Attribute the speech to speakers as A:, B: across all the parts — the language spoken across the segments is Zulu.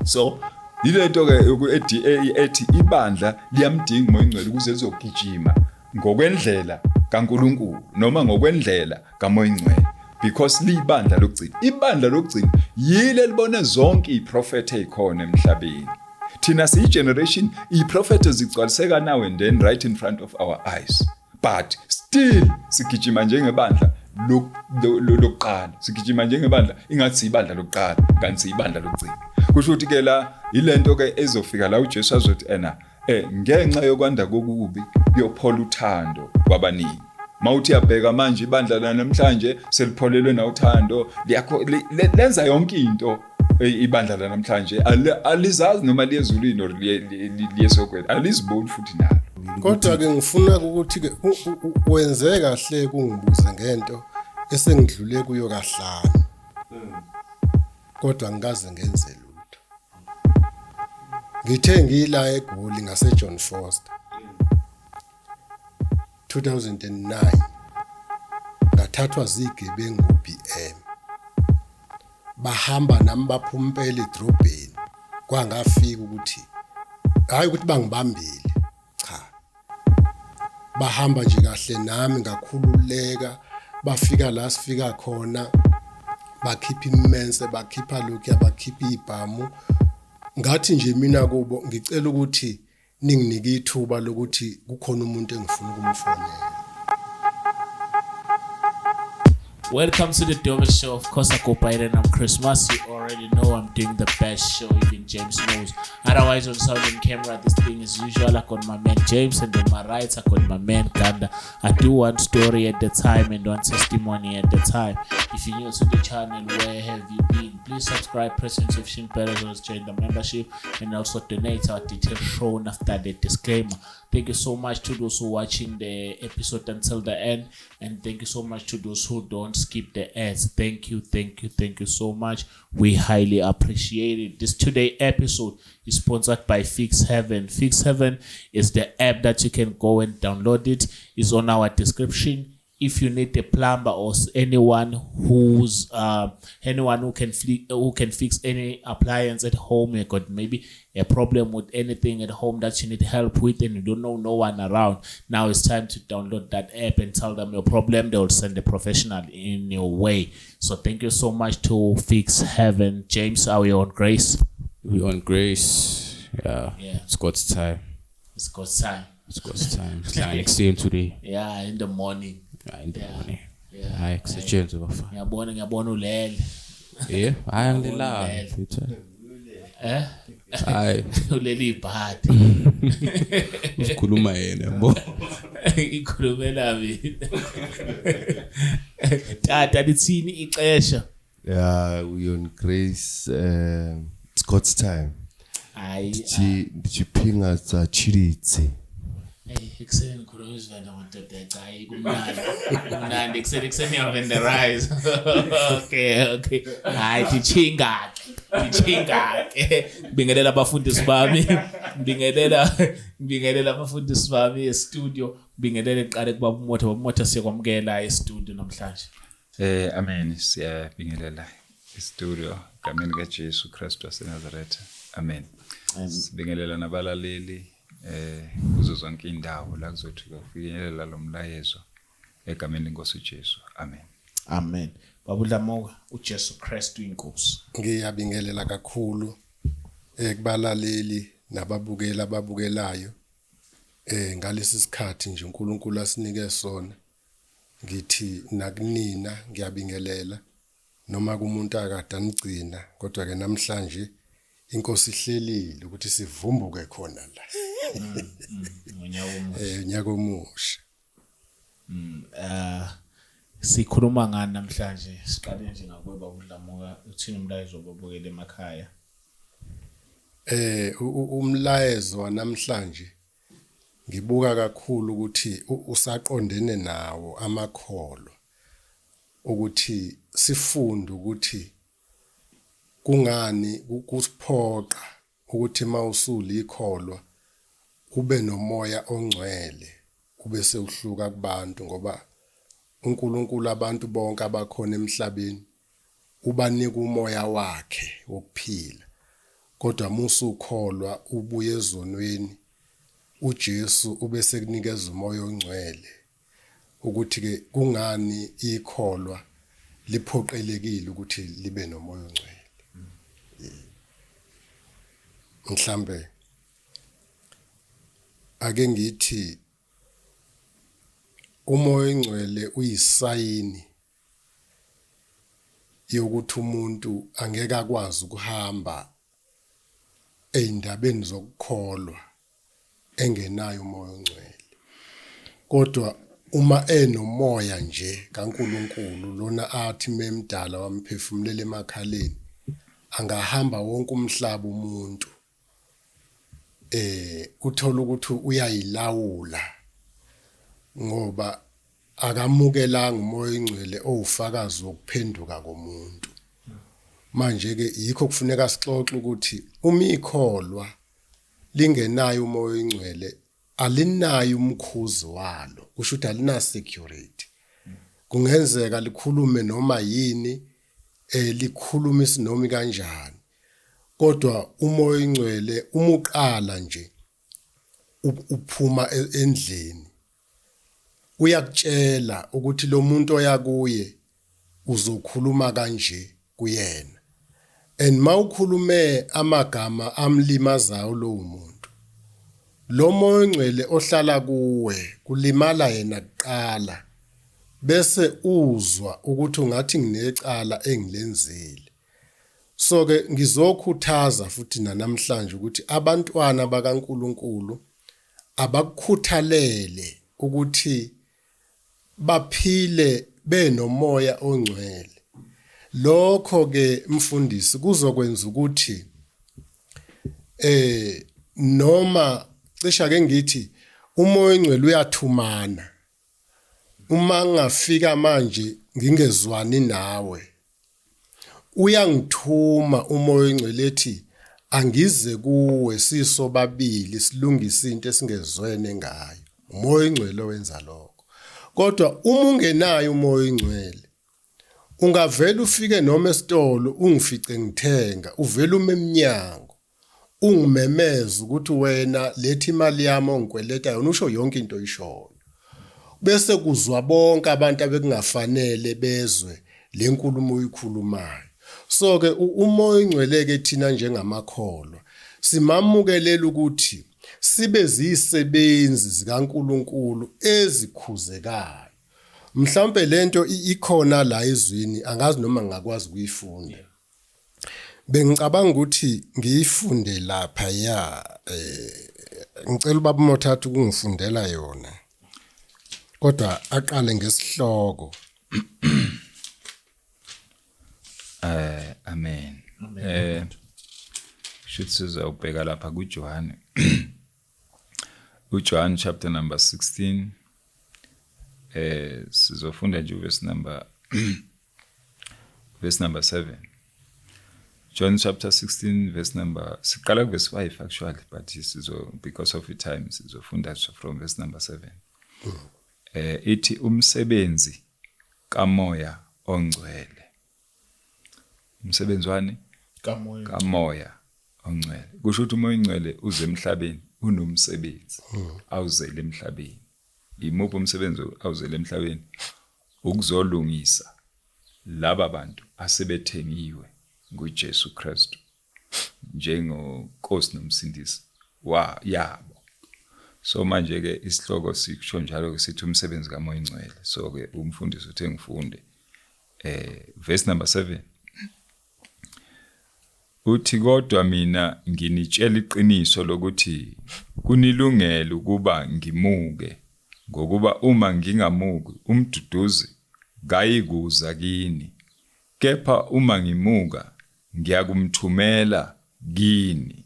A: So yilento ke ethi ibandla liyamdinga uMoya oNgcwele ukuze lizogijima ngokwendlela kaNkuluNkulu noma ngokwendlela kaMoya oNgcwele, because liyibandla lokugcina. Ibandla lokugcina yile libone zonke iprofethe ezikhona emhlabeni. Thina siyi-generation iprofethe zigcwaliseka now and then right in front of our eyes, but still sigijima njengebandla lokuqala, sigijima njengebandla ingathi siyibandla lokuqala kanti siyibandla lokugcina. Kusho ukuthi ke la ilento ke ezofika la uJesu azothi ena ngenxa yokwanda kokubi kuyophola uthando kwabaningi. Mawuthi yabheka manje ibandla la namhlanje selipholelwe nawuthando, lenza yonke into ibandla la namhlanje alizazi noma liyezulwini or liyesokweni, aliziboni futhi nalo.
B: Kodwa ke ngifuna ukuthi ke wenze kahle kungibuze ngento esengidlule kuyo kahlanu, kodwa ngikaze ngenze lutho. Ngithe ngila eGoli ngase John Foster 2009, ngathathwa zigebengu BM, bahamba nami baphumpela edrobheni, kwangafika ukuthi hayi ukuthi bangibambile, cha, bahamba nje kahle nami ngakhululeka. Bafika la sifika khona, bakhipha imense, bakhipha lokhu, bakhipha ibhamu. Ngathi nje mina kubo ngicela ukuthi ninginike ithuba lokuthi kukhona umuntu engifuna ukumfonela.
C: Welcome to the Dope Show. Of course, I go by the name Christmas. You already know I'm doing the best show, even James knows. Otherwise, on sound and camera, this thing is usual. I got my man James, and on my right, I got my man Ganda. I do one story at the time and one testimony at the time. If you're new to the channel, where have you been? Please subscribe, press the notification bell, as well as join the membership, and also donate. Our details shown after the disclaimer. Thank you so much to those who are watching the episode until the end, and thank you so much to those who don't skip the ads. Thank you, thank you, thank you so much. We highly appreciate it. This today episode is sponsored by Fix Heaven. Fix Heaven is the app that you can go and download it. It's on our description. If you need a plumber or anyone who's anyone who can who can fix any appliance at home, you got maybe a problem with anything at home that you need help with and you don't know no one around, now it's time to download that app and tell them your problem. They will send a professional in your way. So thank you so much to Fix Heaven. James, are we on grace?
D: We on grace. Yeah.
C: Yeah.
D: It's God's time.
C: It's God's time.
D: It's God's time. It's like next year today.
C: Yeah, in the morning.
D: In the morning.
C: Yeah.
D: Hayi kusetshenzwe bafana.
C: Ngiyabona, ngiyabona ulele.
D: Yeah, hayi angilelanga
C: Ulele.
D: mfethu.
C: Eh?
D: Hayi
C: Ulele ibhadi.
D: uzikhuluma yena yabo.
C: Ikhulumela mina. Tata lithini ixesha?
E: Yeah, we on grace. It's God's time.
C: Hayi.
E: Nditshiphinga tsa tshilidzi.
C: Hey, ekuseni ngikhuluma isiVenda madoda, cha hayi kumnandi. Kumnandi ekuseni, ekuseni uyavenderize. Okay, okay. Hayi tichinga ke. Tichinga ke. Ngibingelela abafundisi bami. Ngibingelela, ngibingelela abafundisi bami e-studio. Ngibingelele ngiqale kubaba uMotha, baba uMotha siyakwamukela e-studio namhlanje.
A: Amen. Siyabingelela e-studio egameni kaJesu Kristu waseNazaretha. Amen. Sibingelela nabalaleli kuzo zonke indawo la kuzothi kufinyelela lo mlayezo egameni lenkosi uJesu. Amen.
C: Amen. Baba uDlamuka, uJesu Kristu inkosi.
B: Ngiyabingelela kakhulu ekubalaleli nababukeli ababukelayo ngalesi sikhathi nje uNkulunkulu asinike sona. Ngithi nakunina ngiyabingelela noma kumuntu akade anigcina, kodwa ke namhlanje inkosi ihlelile ukuthi sivumbuke khona la.
C: Ngonyaka omusha.
B: Unyaka omusha.
C: Sikhuluma ngani namhlanje? Siqale nje ngakuwe uDlamuka, uthini umlayezo obabukele emakhaya?
B: Umlayezo wanamhlanje ngibuka kakhulu ukuthi usaqondene nawo amakholwa, ukuthi sifunde ukuthi kungani kusiphoqa ukuthi mawusulikholwa ube nomoya ongcwele ube sewuhluka kubantu, ngoba uNkulunkulu abantu bonke abakhona emhlabeni ubanika umoya wakhe wokuphila. Kodwa musukholwa ubuye ezonweni, uJesu ubese kunikeza umoya ongcwele. Ukuthi ke kungani ikholwa liphoqelekile ukuthi libe nomoya ongcwele. Mhlambe ake ngithi umoya ongcwele uyisayini yokuthi umuntu angeke akwazi ukuhamba ey'ndabeni zokukholwa engenayo umoya ongcwele. Kodwa uma enomoya nje kaNkuluNkulu lona athi memdala wamphefumulela emakhaleni, angahamba wonke umhlaba umuntu uthola ukuthi uyayilawula, ngoba akamukelanga umoya ongcwele owufakazi wokuphenduka komuntu. Manje ke yikho kufuneka sixoxe ukuthi uma ikholwa lingenayo umoya ongcwele alinayo umkhuzi walo, kusho ukuthi alina security. Kungenzeka likhulume noma yini, likhulume isinomi kanjani, kodwa umoya ongcwele uma uqala nje uphuma endlini uyakutshela ukuthi lo muntu oya kuye uzokhuluma kanje kuyena, and mawukhulume amagama amlimazayo lowo muntu, lo moya ongcwele ohlala kuwe kulimala yena kuqala, bese uzwa ukuthi ungathi nginecala engilenzile. So ke ngizokhuthaza futhi namhlanje ukuthi abantwana bakaNkuluNkulu abakukhuthalele ukuthi baphile benomoya ongcwele. Lokho ke mfundisi kuzokwenza ukuthi noma cisha ke ngithi umoya ongcwele uyathumana. Uma ngingafika manje ngingezwani nawe, uyangithuma umoya ongcwele ethi angize kuwe sisobabili silungise into esingezwene ngayo. Umoya ongcwele owenza lokho. Kodwa uma ungenayo umoya ongcwele, ungavela ufike noma esitolo ungifice ngithenga, uvela ume emnyango ungimemeza ukuthi wena lethi imali yami ongikweleta yona, usho yonke into oyishoyo. Bese kuzwa bonke abantu abekungafanele bezwe le nkulumo oyikhulumayo. So ke umoya ongcwele ke thina njengamakholwa simamukelela ukuthi sibe ziyisebenzi zikaNkuluNkulu ezikhuzekayo. Mhlawumbe lento ikhona la ezwini, angazi noma ngingakwazi ukuyifunda. Bengicabanga ukuthi ngiyifunde lapha ya, ngicela ubaba uMothatha ukungifundela yona. Kodwa aqale ngesihloko.
A: Amen. Should sizobheka lapha kuJohane. uJohn chapter number 16, sizofunda nje verse number 7. John chapter 16 verse number, siqala ku verse 5 actually, but sizo, because of the time, sizofunda from verse number 7. Ithi umsebenzi kamoya ongcwele. Umsebenzi wani?
C: Kamoya.
A: Kamoya ongcwele. Kusho ukuthi umoya ongcwele uze emhlabeni unomsebenzi awuzele emhlabeni. Imuphi umsebenzi awuzele emhlabeni? Ukuzolungisa laba bantu asebethengiwe nguJesu Kristu njengoNkosi nomsindisi wa yabo. So manje ke isihloko sikusho njalo ke, sithi umsebenzi kamoya ongcwele. So ke umfundisi uthe ngifunde verse number 7. Uthi, kodwa mina nginitshela iqiniso lokuthi kunilungele ukuba ngimuke, ngokuba uma ngingamuki, umduduzi kayikuza kini, kepha uma ngimuka ngiyakumthumela kini.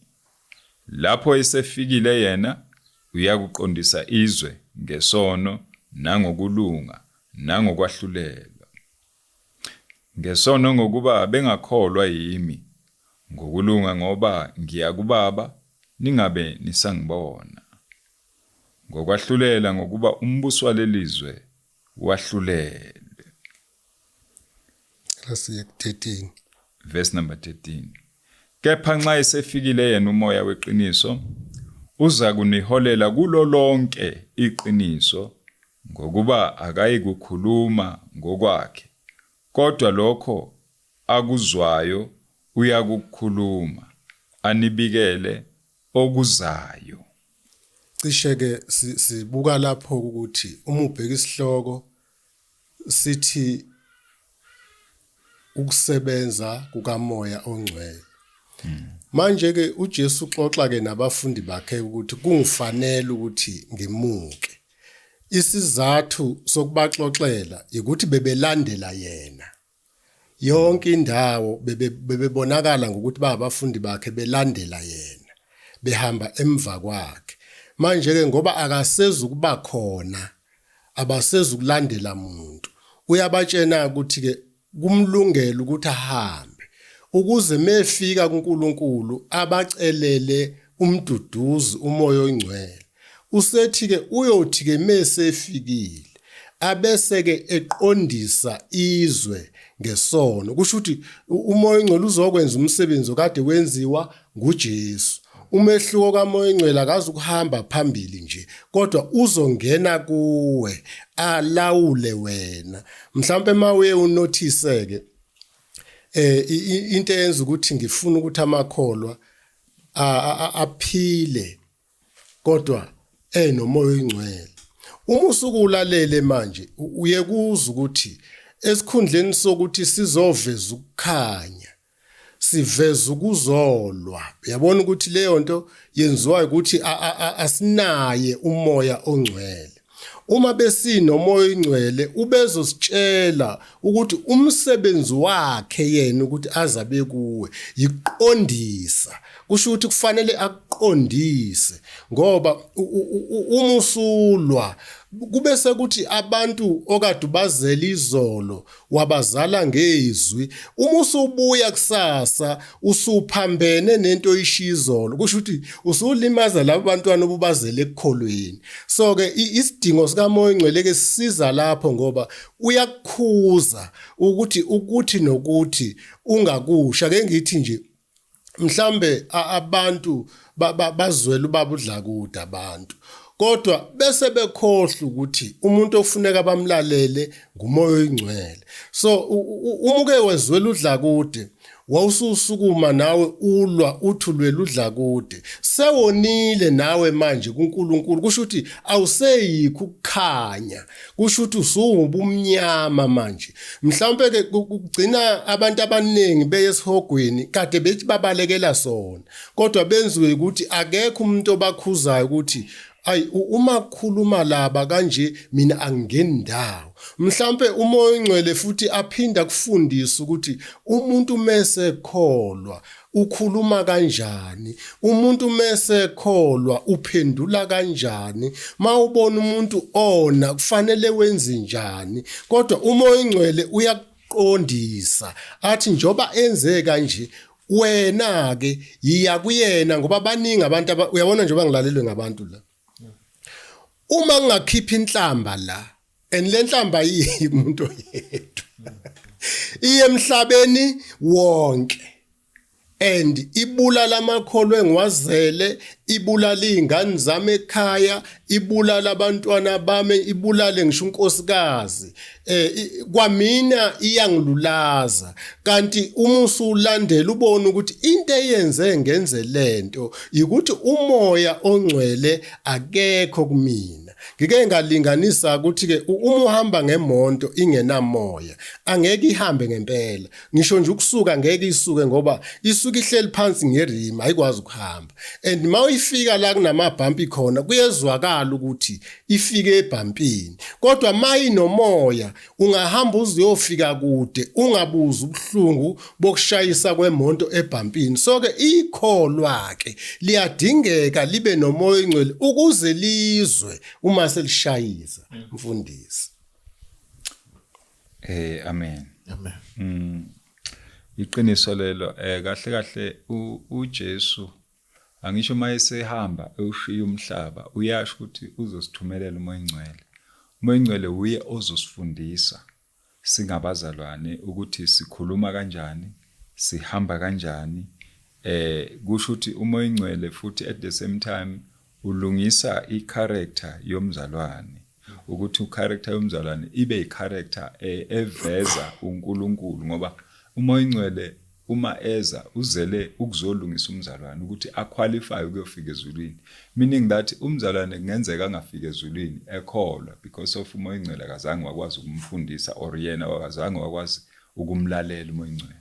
A: Lapho esefikile yena, uyakuqondisa izwe ngesono nangokulunga nangokwahlulelwa. Ngesono, ngokuba bengakholwa yimi; ngokulunga, ngoba ngiya kuBaba, ningabe nisangibona; ngokwahlulela, ngokuba umbuso walelizwe wahlulelwe.
B: Cela siye ku-13.
A: Verse number 13. Kepha nxa esefikile yena uMoya weqiniso, uza kuniholela kulo lonke iqiniso, ngokuba akayikukhuluma ngokwakhe, kodwa lokho akuzwayo uyakukhuluma, anibikele okuzayo.
B: Cishe ke sibuka lapho ukuthi uma ubheka isihloko sithi ukusebenza kukaMoya oNgcwele. Manje ke uJesu uxoxa ke nabafundi bakhe ukuthi kungifanele ukuthi ngimuke. Isizathu sokubaxoxela ukuthi bebelandela yena. Yonke indawo bebebonakala ngokuthi babafundi bakhe belandela yena, behamba emva kwakhe. Manje ke ngoba akasezukuba khona abasezukulandela muntu uyabatshena ukuthi ke kumlungela ukuthi ahambe ukuze mefika kuNkulunkulu abacelele umduduzi umoya oyingcwele usethi ke uyothi ke mesefikile abese ke eqondisa izwe ngesono kusho ukuthi umoya oyingcwele uzokwenza umsebenzi okade wenziwa nguJesu. Umehluko kaMoya oNgcwele akazi ukuhamba phambili nje, kodwa uzongena kuwe alawule wena. Mhlawumbe mawuye unothise ke into eyenza ukuthi ngifuna ukuthi amakholwa aphile kodwa enomoya oyingcwele. Uma usuke ulalele manje uye kuza ukuthi esikhundleni sokuthi sizoveza ukukhanya siveza ukuzolwa uyabona ukuthi leyo nto yenziwa ukuthi asinaye umoya ongcwele uma besinomoya oyingcwele ubezositshela ukuthi umsebenzi wakhe yena ukuthi azabe kuwe yiqondisa kusho ukuthi kufanele akuqondise ngoba uma usulwa kube sekuthi abantu okade ubazela izolo wabazala ngezwi uma usubuya kusasa usuphambene nento oyishiya izolo kusho ukuthi usulimaza labo bantwana obubazele ekukholweni so ke isidingo sikaMoya oNgcwele ke sisiza lapho ngoba uyakukhuza ukuthi ukuthi nokuthi ungakusha ke ngithi nje mhlambe abantu bazwela ubaba uDlakude abantu kodwa bese bekhohlwa ukuthi umuntu ofuneka bamlalele ngumoya oyingcwele so uma uke wezwela uDlakude wawususukuma nawe ulwa uthi ulwela uDlakude sewonile nawe manje kuNkulunkulu kusho ukuthi awuseyikho ukukhanya kusho ukuthi usuwubumnyama manje mhlawumbe ke kugcina abantu abaningi beye esihogweni kade bethi babalekela sona kodwa benziwe ukuthi akekho umuntu obakhuzayo ukuthi ayi uma kukhuluma laba kanje mina angingeni ndawo mhlawumbe umoya oyingcwele futhi aphinda kufundisa ukuthi umuntu mese kholwa ukhuluma kanjani umuntu mese kholwa uphendula kanjani mawubona umuntu ona kufanele wenze njani kodwa umoya oyingcwele uyakuqondisa athi njoba enze kanje wena ke yiya kuyena ngoba baningi abantu uyabona njengoba ngilalelwe ngabantu la uma ngingakhipha inhlamba la and le nhlamba ayiyi umuntu oyedwa iye emhlabeni wonke and ibulala amakholwa engiwazele ibulala izingane zami ekhaya ibulala abantwana bami ibulale ngisho unkosikazi eh kwamina iyangilulaza kanti uma usulandela ubone ukuthi into eyenze ngenze lento ukuthi umoya ongcwele akekho kumina Ngike ngalinganisa ukuthi ke uma uhamba ngemonto ingenamoya angeke ihambe ngempela. Ngisho nje ukusuka ngeke isuke ngoba isuke ihleli phansi ngerima ayikwazi ukuhamba. And mawuyifika la kunamabhampi khona kuyezwakala ukuthi ifike ebhampini. Kodwa mayinomoya Ungahamba uze uyofika kude ungabuzi ubuhlungu bokushayisa kwemonto ebhampini. So ke ikholwa ke liyadingeka libe nomoya oyingcwele ukuze lizwe uma selishayisa mfundisi.
A: Amen.
C: Amen.
A: Iqiniso lelo kahle kahle uJesu angisho uma esehamba ewushiya umhlaba uyasho ukuthi uzosithumelela uMoya oNgcwele. UMoya oNgcwele uye ozosifundisa singabazalwane ukuthi sikhuluma kanjani, sihamba kanjani, Kusho ukuthi uMoya oNgcwele futhi at the same time ulungisa i-character yomzalwane, ukuthi u-character yomzalwane ibe i-character eveza uNkulunkulu, ngoba uMoya oNgcwele uma eza uzele ukuzolungisa umzalwane ukuthi a-qualify ukuyofika ezulwini, meaning that umzalwane kungenzeka angafika ezulwini ekholwa because of uMoya oNgcwele akazange wakwazi ukumfundisa, or yena akazange wakwazi ukumlalela uMoya oNgcwele.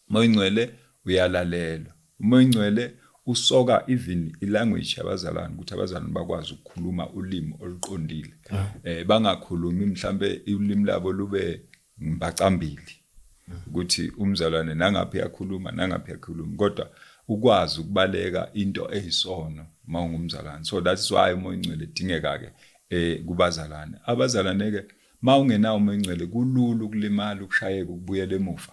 A: Umoya oNgcwele uyalalelwa. Umoya oNgcwele usoka even i-language yabazalwane, ukuthi abazalwane bakwazi ukukhuluma ulimi oluqondile, bangakhulumi mhlambe ulimi labo lube ngibacambili, ukuthi umzalwane nangaphi yakhuluma nangaphi yakhuluma, kodwa ukwazi ukubaleka into eyisono mawungumzalwane. So that's why uMoya oNgcwele edingeka ke kubazalwane. Abazalwane ke, mawungenawo uMoya oNgcwele, kulula ukulimala, ukushayeka, ukubuyela emuva.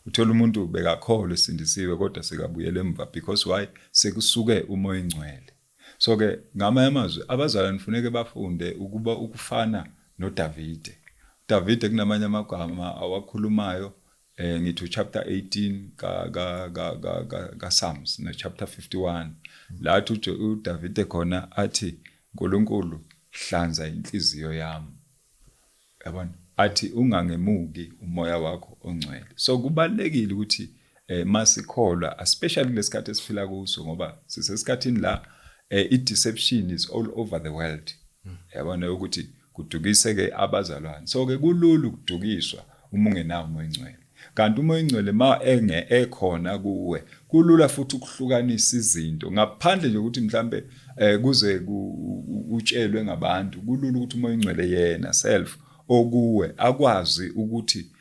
A: Uthola umuntu bekakholwa, esindisiwe, kodwa sekabuyela emva because why? Sekusuke uMoya oNgcwele. So ke ngamanye amazwi, abazalwane kufuneke bafunde ukuba ukufana noDavide. uDavide kunamanye amagama awakhulumayo, ngithi chapter 18 ka Psalms no chapter 51, lathi uDavide khona athi, "uNkulunkulu, hlanza inhliziyo yami," yabona, athi, "ungangemuki umoya wakho ongcwele." So kubalekile ukuthi masikholwa, especially kulesikhathi esiphila kuso, ngoba sisesikhathini la i-deception is all over the world, yabona, ukuthi kudukise ke abazalwane. So ke kulula ukudukiswa uma ungenawo uMoya oNgcwele, kanti uMoya oNgcwele ma enge ekhona kuwe, kulula futhi ukuhlukanisa izinto ngaphandle nje ukuthi mhlambe kuze utshelwe ngabantu. Kulula ukuthi uMoya oNgcwele yena self okuwe akwazi ukuthi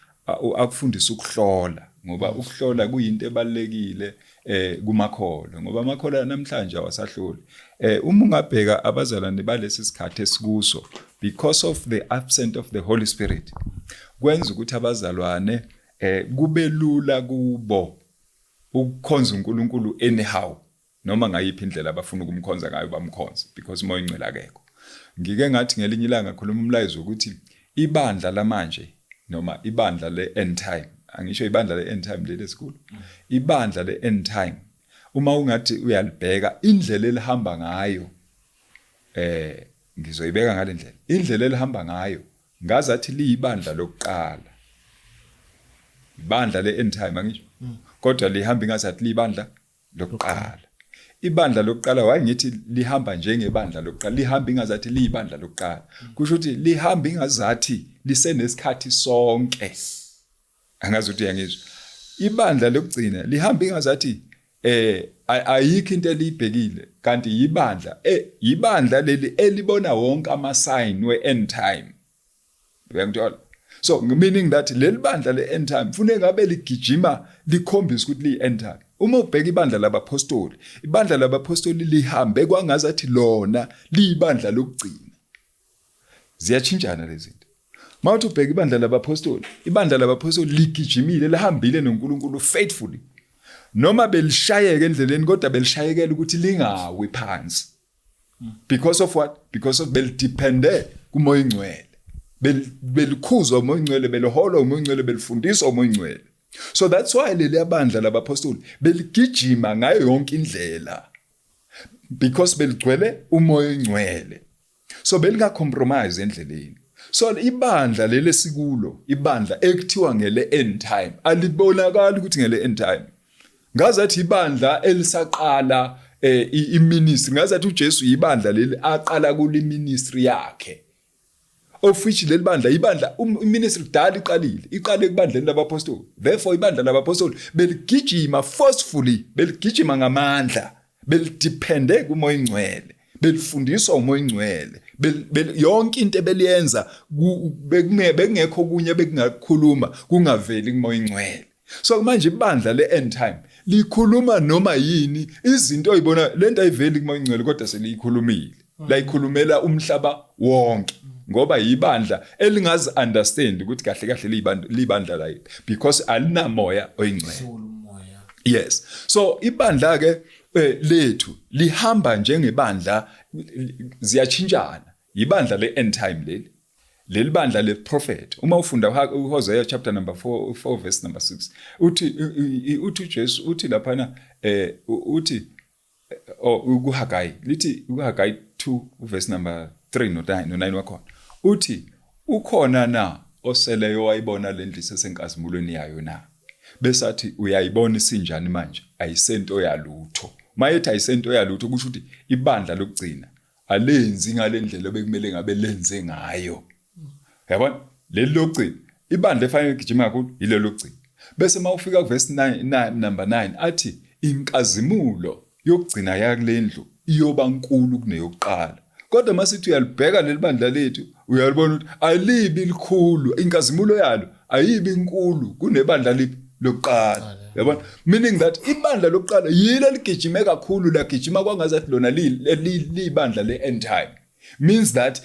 A: akufundise ukuhlola, ngoba ukuhlola kuyinto ebalekile kumakholo, ngoba amakhola namhlanje awasahloli. Uma ungabheka abazalwane balesi sikhathi esikuso, because of the absence of the Holy Spirit, kwenza ukuthi abazalwane kube lula kubo ukukhonza uNkulunkulu anyhow, noma ngayiphi indlela abafuna ukumkhonza ngayo bamkhonze, because uMoya oNgcwele akekho. Ngike ngathi ngelinye ilanga, khuluma umlayezo ukuthi ibandla lamanje, noma ibandla le-end time, angisho ibandla le-end time leli esikhulu, ibandla le-end time, uma ungathi uyalibheka indlela elihamba ngayo, ngizoyibeka ngale ndlela, indlela elihamba ngayo ngazathi liyibandla lokuqala. Ibandla le-end time angisho, kodwa lihamba ingazathi liyibandla lokuqala. Ibandla lokuqala, wayengithi lihamba njengebandla lokuqala, lihamba ingazathi liyibandla lokuqala, kusho ukuthi lihamba ingazathi lisenesikhathi sonke. Angazi ukuthi uyangizwa. Ibandla lokugcina lihamba ingazathi ayikho into elibhekile, kanti yibandla leli elibona wonke ama sign we end time, uyangithola? So meaning that leli bandla le end time funeka ngabe ligijima likhombisa ukuthi liyi end time. Uma ubheka ibandla labapostoli, ibandla labapostoli lihambe kwangazathi lona liyibandla lokugcina. Ziyachintshana lezi zinto. Mawuthi ubheka ibandla labapostoli, ibandla labapostoli ligijimile, lihambile noNkulunkulu faithfully, noma belishayeka endleleni, kodwa belishayekela ukuthi lingawi phansi. Because of what? Because of beli-depende kuMoya oNgcwele, belikhuzwa uMoya oNgcwele, beliholwa uMoya oNgcwele, belifundiswa uMoya oNgcwele. So that's why leli bandla labapostoli beligijima ngayo yonke indlela, because beligcwele uMoya oNgcwele, so belinga-compromise endleleni. So ibandla leli esikulo, ibandla ekuthiwa ngele end time, alibonakali ukuthi ngele end time. Ngazathi ibandla elisaqala i-ministry, ngazathi uJesu ibandla leli aqala kule ministry yakhe, of which leli bandla, ibandla i-ministry kudala iqalile, iqale kubandleni labapostoli. Therefore ibandla labapostoli beligijima forcefully, beligijima ngamandla, beli-depende kuMoya oNgcwele, belifundiswa uMoya oNgcwele. Yonke into ebeliyenza bekungekho okunye bekungakhuluma kungaveli kuMoya oNgcwele. So manje ibandla le end time likhuluma noma yini, izinto oyibona lento ayiveli kuMoya oNgcwele, kodwa seliyikhulumile, layikhulumela umhlaba wonke, ngoba yibandla elingazi understand ukuthi kahle kahle libandla la yiphi, because alinamoya oyingcwele.
C: Sula umoya.
A: Yes, so ibandla ke lethu lihamba njengebandla, ziyachintshana. Ibandla le end time leli. Leli bandla leprofet, uma ufunda uHosea chapter number 4 verse number 6, uthi uJesu uthi laphana uthi oh kuHagai, lithi kuHagai 2 verse number 3 no 9 no 9 wakhona, uthi ukhona na oseleyo wayibona lendlu isesenkazimulweni yayo na? Besathi uyayibona isinjani manje, ayisento yalutho. Mayethi ayisento yalutho kusho ukuthi ibandla lokugcina alenzi ngalendlela bekumele ngabe lenze ngayo. Yabona leli lokugcina, ibandla efanele ligijima kakhulu yilelo lokugcina. Bese mawufika kuverse 9 number 9 athi inkazimulo yokugcina yakulendlu iyoba nkulu kuneyokuqala. Kodwa masithi uyalibheka leli bandla lethu, uyalibona ukuthi alibi likhulu, inkazimulo yalo ayibi inkulu kunebandla liphi lokuqala. Yabona, meaning that ibandla lokuqala yilo ligijime kakhulu, lagijima kwangazathi lona libandla le end time. Means that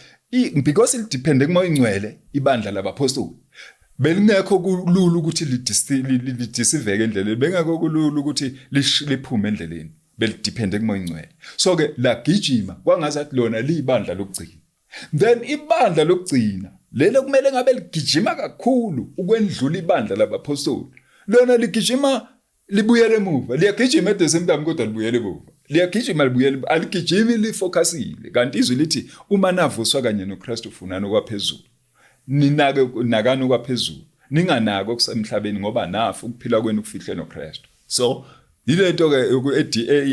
A: because lidepende kuMoya Ingcwele, ibandla labapostoli belingekho kulula ukuthi lidisiveke endleleni, bengekho kulula ukuthi liphume endleleni, belidepende kuMoya Ingcwele. So ke lagijima kwangazathi lona liyibandla lokugcina. Then ibandla lokugcina lelo kumele ngabe ligijima kakhulu ukwendlula ibandla labapostoli, lona ligijima libuyele emuva, liyagijima at the same time kodwa libuyele emuva, liyagijima libuyele, aligijimi lifocusile. Kanti izwi lithi uma navuswa kanye noKristu funani okwaphezulu, ninake nakani okwaphezulu, ninganaki okusemhlabeni, ngoba nafu ukuphila kwenu kufihlwe noKristu. So yilento ke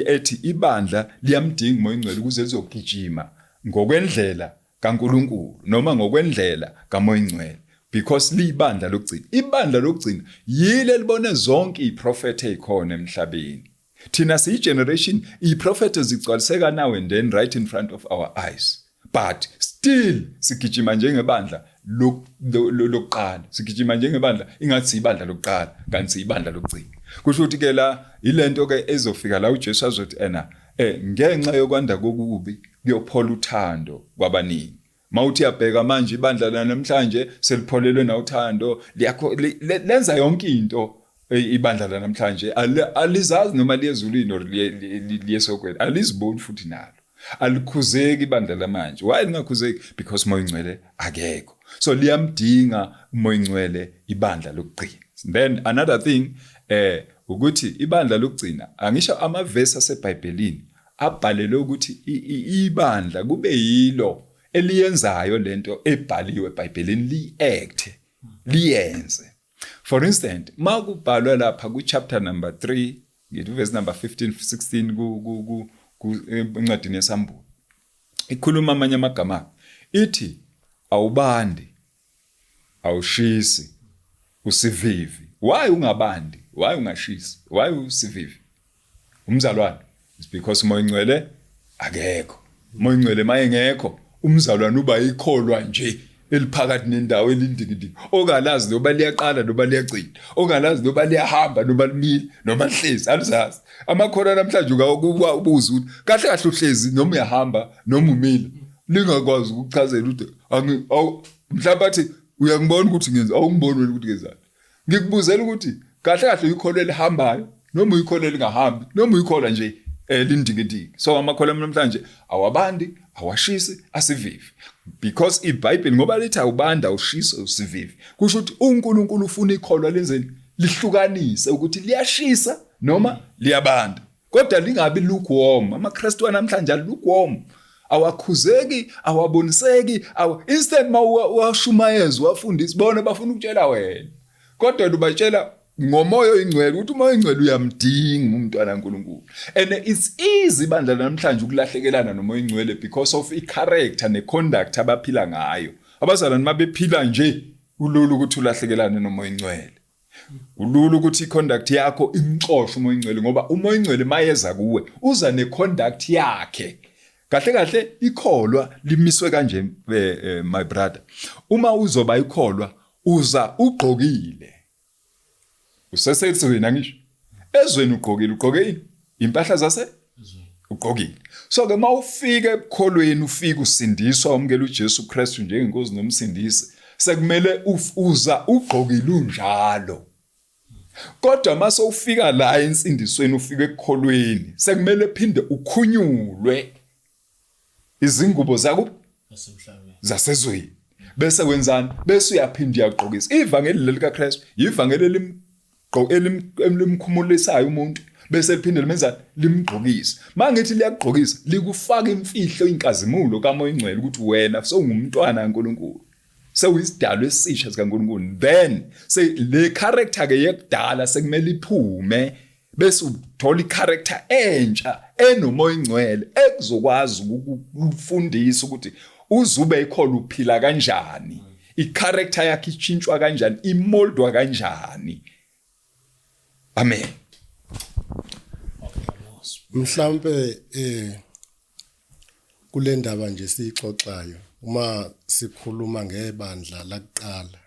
A: ethi ibandla liyamdinga uMoya Ingcwele ukuze lizogijima ngokwendlela kaNkuluNkulu noma ngokwendlela kaMoya Ingcwele, because liyibandla lokugcina. Ibandla lokugcina yile libone zonke iprofethe ezikhona emhlabeni. Thina siyi generation iprofethe zigcwaliseka now and then right in front of our eyes, but still sigijima njengebandla lokuqala, sigijima njengebandla ingathi siyibandla lokuqala kanti siyibandla lokugcina. Kusho ukuthi ke la ilento ke ezofika la uJesu azothi ena ngenxa yokwanda kokubi kuyophola uthando kwabaningi. Mawuthi uyabheka manje ibandla la namhlanje selipholelwe na uthando, liyakho lenza yonke into. Ibandla la namhlanje alizazi noma liyezulwini or liyesokweni, aliziboni futhi nalo alikhuzeki ibandla lamanje. Why lingakhuzeki? Because Moya Ingcwele akekho. So liyamdinga uMoya Ingcwele ibandla lokugcina. Then another thing ukuthi ibandla lokugcina, angisho amavesi aseBhayibhelini abhalelwe ukuthi ibandla kube yilo eliyenzayo lento ebhaliwe eBhayibhelini, liact, liyenze. For instance, makubhalwa lapha ku chapter number 3, ngithi verse number 15 16 ku ku encwadini yeSambulo, ikhuluma amanye amagama, ithi awubandi, awushisi, usivivi. Why ungabandi? Why ungashisi? Why usivivi umzalwane? It's because uMoya Ingcwele akekho. Umoya Ingcwele mayengekho, umzalwane uba ikholwa nje eliphakathi nendawo, elindikindiki, ongalazi noma liyaqala noma liyagcina, ongalazi noma liyahamba noma limile noma lihlezi, alizazi. Amakholwa namhlanje ungakuba ubuze ukuthi kahle kahle uhlezi noma uyahamba noma umile, lingakwazi ukuchazela ukuthi mhlawumbe athi uyangibona ukuthi ngenza, awungiboni wena ukuthi ngenzani. Ngikubuzela ukuthi kahle kahle uyikholwa elihambayo noma uyikholwa elingahambi noma uyikholwa nje elindikindiki. So amakholwa namhlanje awabandi, awashisi, asivivi, because iBhayibheli ngoba lithi awubanda, awushisi, usivivi, kusho ukuthi uNkulunkulu ufuna ikholwa lenzeni? Lihlukanise ukuthi liyashisa noma liyabanda, kodwa lingabi lukewarm. AmaKristu namhlanje alukewarm, awakhuzeki, awaboniseki, instant mawashumayeza wafundisa bona bafuna ukutshela wena, kodwa ubatshela ngoMoya Oyingcwele ukuthi uMoya Oyingcwele uyamdinga umntwana kaNkuluNkulu. And it's easy bandla namhlanje ukulahlekelana noMoya Oyingcwele because of i-character ne-conduct abaphila ngayo. Abazalwane mabephila nje, kulula ukuthi ulahlekelane noMoya Oyingcwele. Kulula ukuthi i-conduct yakho imxoshe uMoya Oyingcwele, ngoba uMoya Oyingcwele mayeza kuwe uza ne-conduct yakhe. Kahle kahle ikholwa limiswe kanje, my brother, uma uzoba ikholwa uza ugqokile, usesezweni, angisho ezweni, ugqokile, ugqoke ini? Impahla zase ugqokile. So ke mawufika ebukholweni, ufika usindiswa, umkela uJesu Kristu njengenkosi nomsindisi, sekumele uza ugqokile unjalo. Kodwa mase ufika la ensindisweni, ufika ekukholweni, sekumele phinde ukhunyulwe izingubo zaku zasezweni. Bese wenzani? Bese uyaphinda uyagqokisa. Ivangeli leli kaKristu, ivangeli elimkhumulisayo umuntu, bese liphinde limenzani? Limgqokisa. Mangithi liyagqokisa, likufaka imfihlo inkazimulo kaMoya Ingcwele ukuthi wena sewungumntwana kaNkuluNkulu. Sewuyisidalwa esisha sikaNkuluNkulu. Then se le character ke yekudala sekumele iphume, bese uthola icharacter entsha enomoya ingcwele ekuzokwazi ukufundisa ukuthi uzube ikholwa uphila kanjani, icharacter yakhe ishintshwa kanjani, imoldwa kanjani. Amen.
B: Mhlambe kule ndaba nje siyixoxayo, uma sikhuluma ngebandla lakuqala,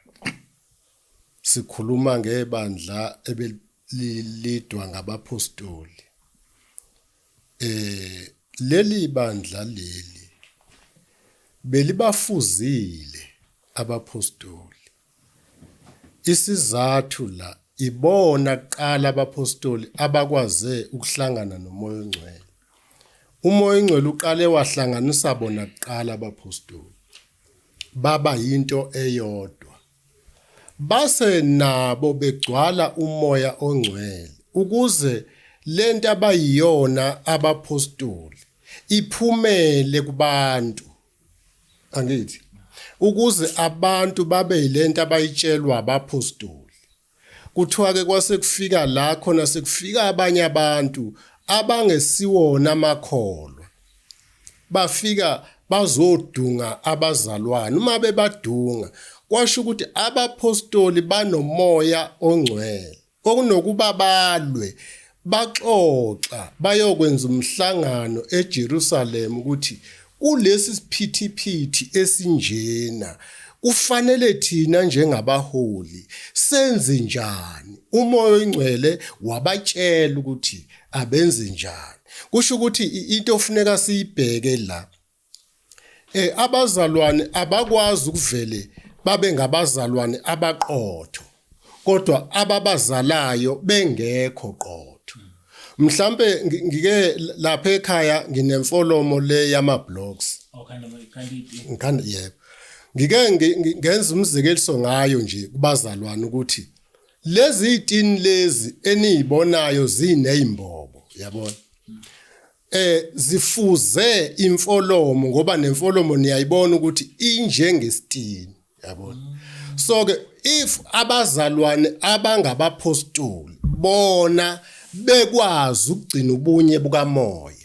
B: sikhuluma ngebandla ebelilidwa ngabapostoli. Leli bandla leli belibafuzile abapostoli. Isizathu la ibona kuqala abapostoli abakwaze ukuhlangana noMoya oNgcwele. UMoya oNgcwele uqale wahlanganisa bona kuqala abapostoli, baba yinto eyodwa. Base nabo begcwala uMoya oNgcwele ukuze lento abayiyona abapostoli iphumele kubantu. Angithi ukuze abantu babe yilento abayitshelwa abapostoli. Kuthiwa ke kwase kufika la khona sekufika abanye abantu abangesiwona amakholwa, bafika bazodunga abazalwane. Uma bebadunga kwasho ukuthi abapostoli banomoya ongcwele, okunokuba balwe baxoxa bayokwenza umhlangano eJerusalem ukuthi kulesi siphithiphithi esinjena kufanele thina njengabaholi senze njani. UMoya oNgcwele wabatshela ukuthi abenze njani. Kusho ukuthi into ofuneka siyibheke la, abazalwane abakwazi ukuvele babe ngabazalwane abaqotho kodwa ababazalayo bengekho qotho. Mhlambe ngike lapha ekhaya nginemfolomo le yama blocks. Ngikhanda yebo. Ngike ngenza umzekeliso ngayo nje kubazalwane ukuthi lezi zitini lezi enizibonayo zinezimbobo, yabona. Zifuze imfolomo ngoba nemfolomo niyayibona ukuthi injengesitini, yabona. So ke if abazalwane abangabapostoli bona bekwazi ukugcina ubunye bukamoya,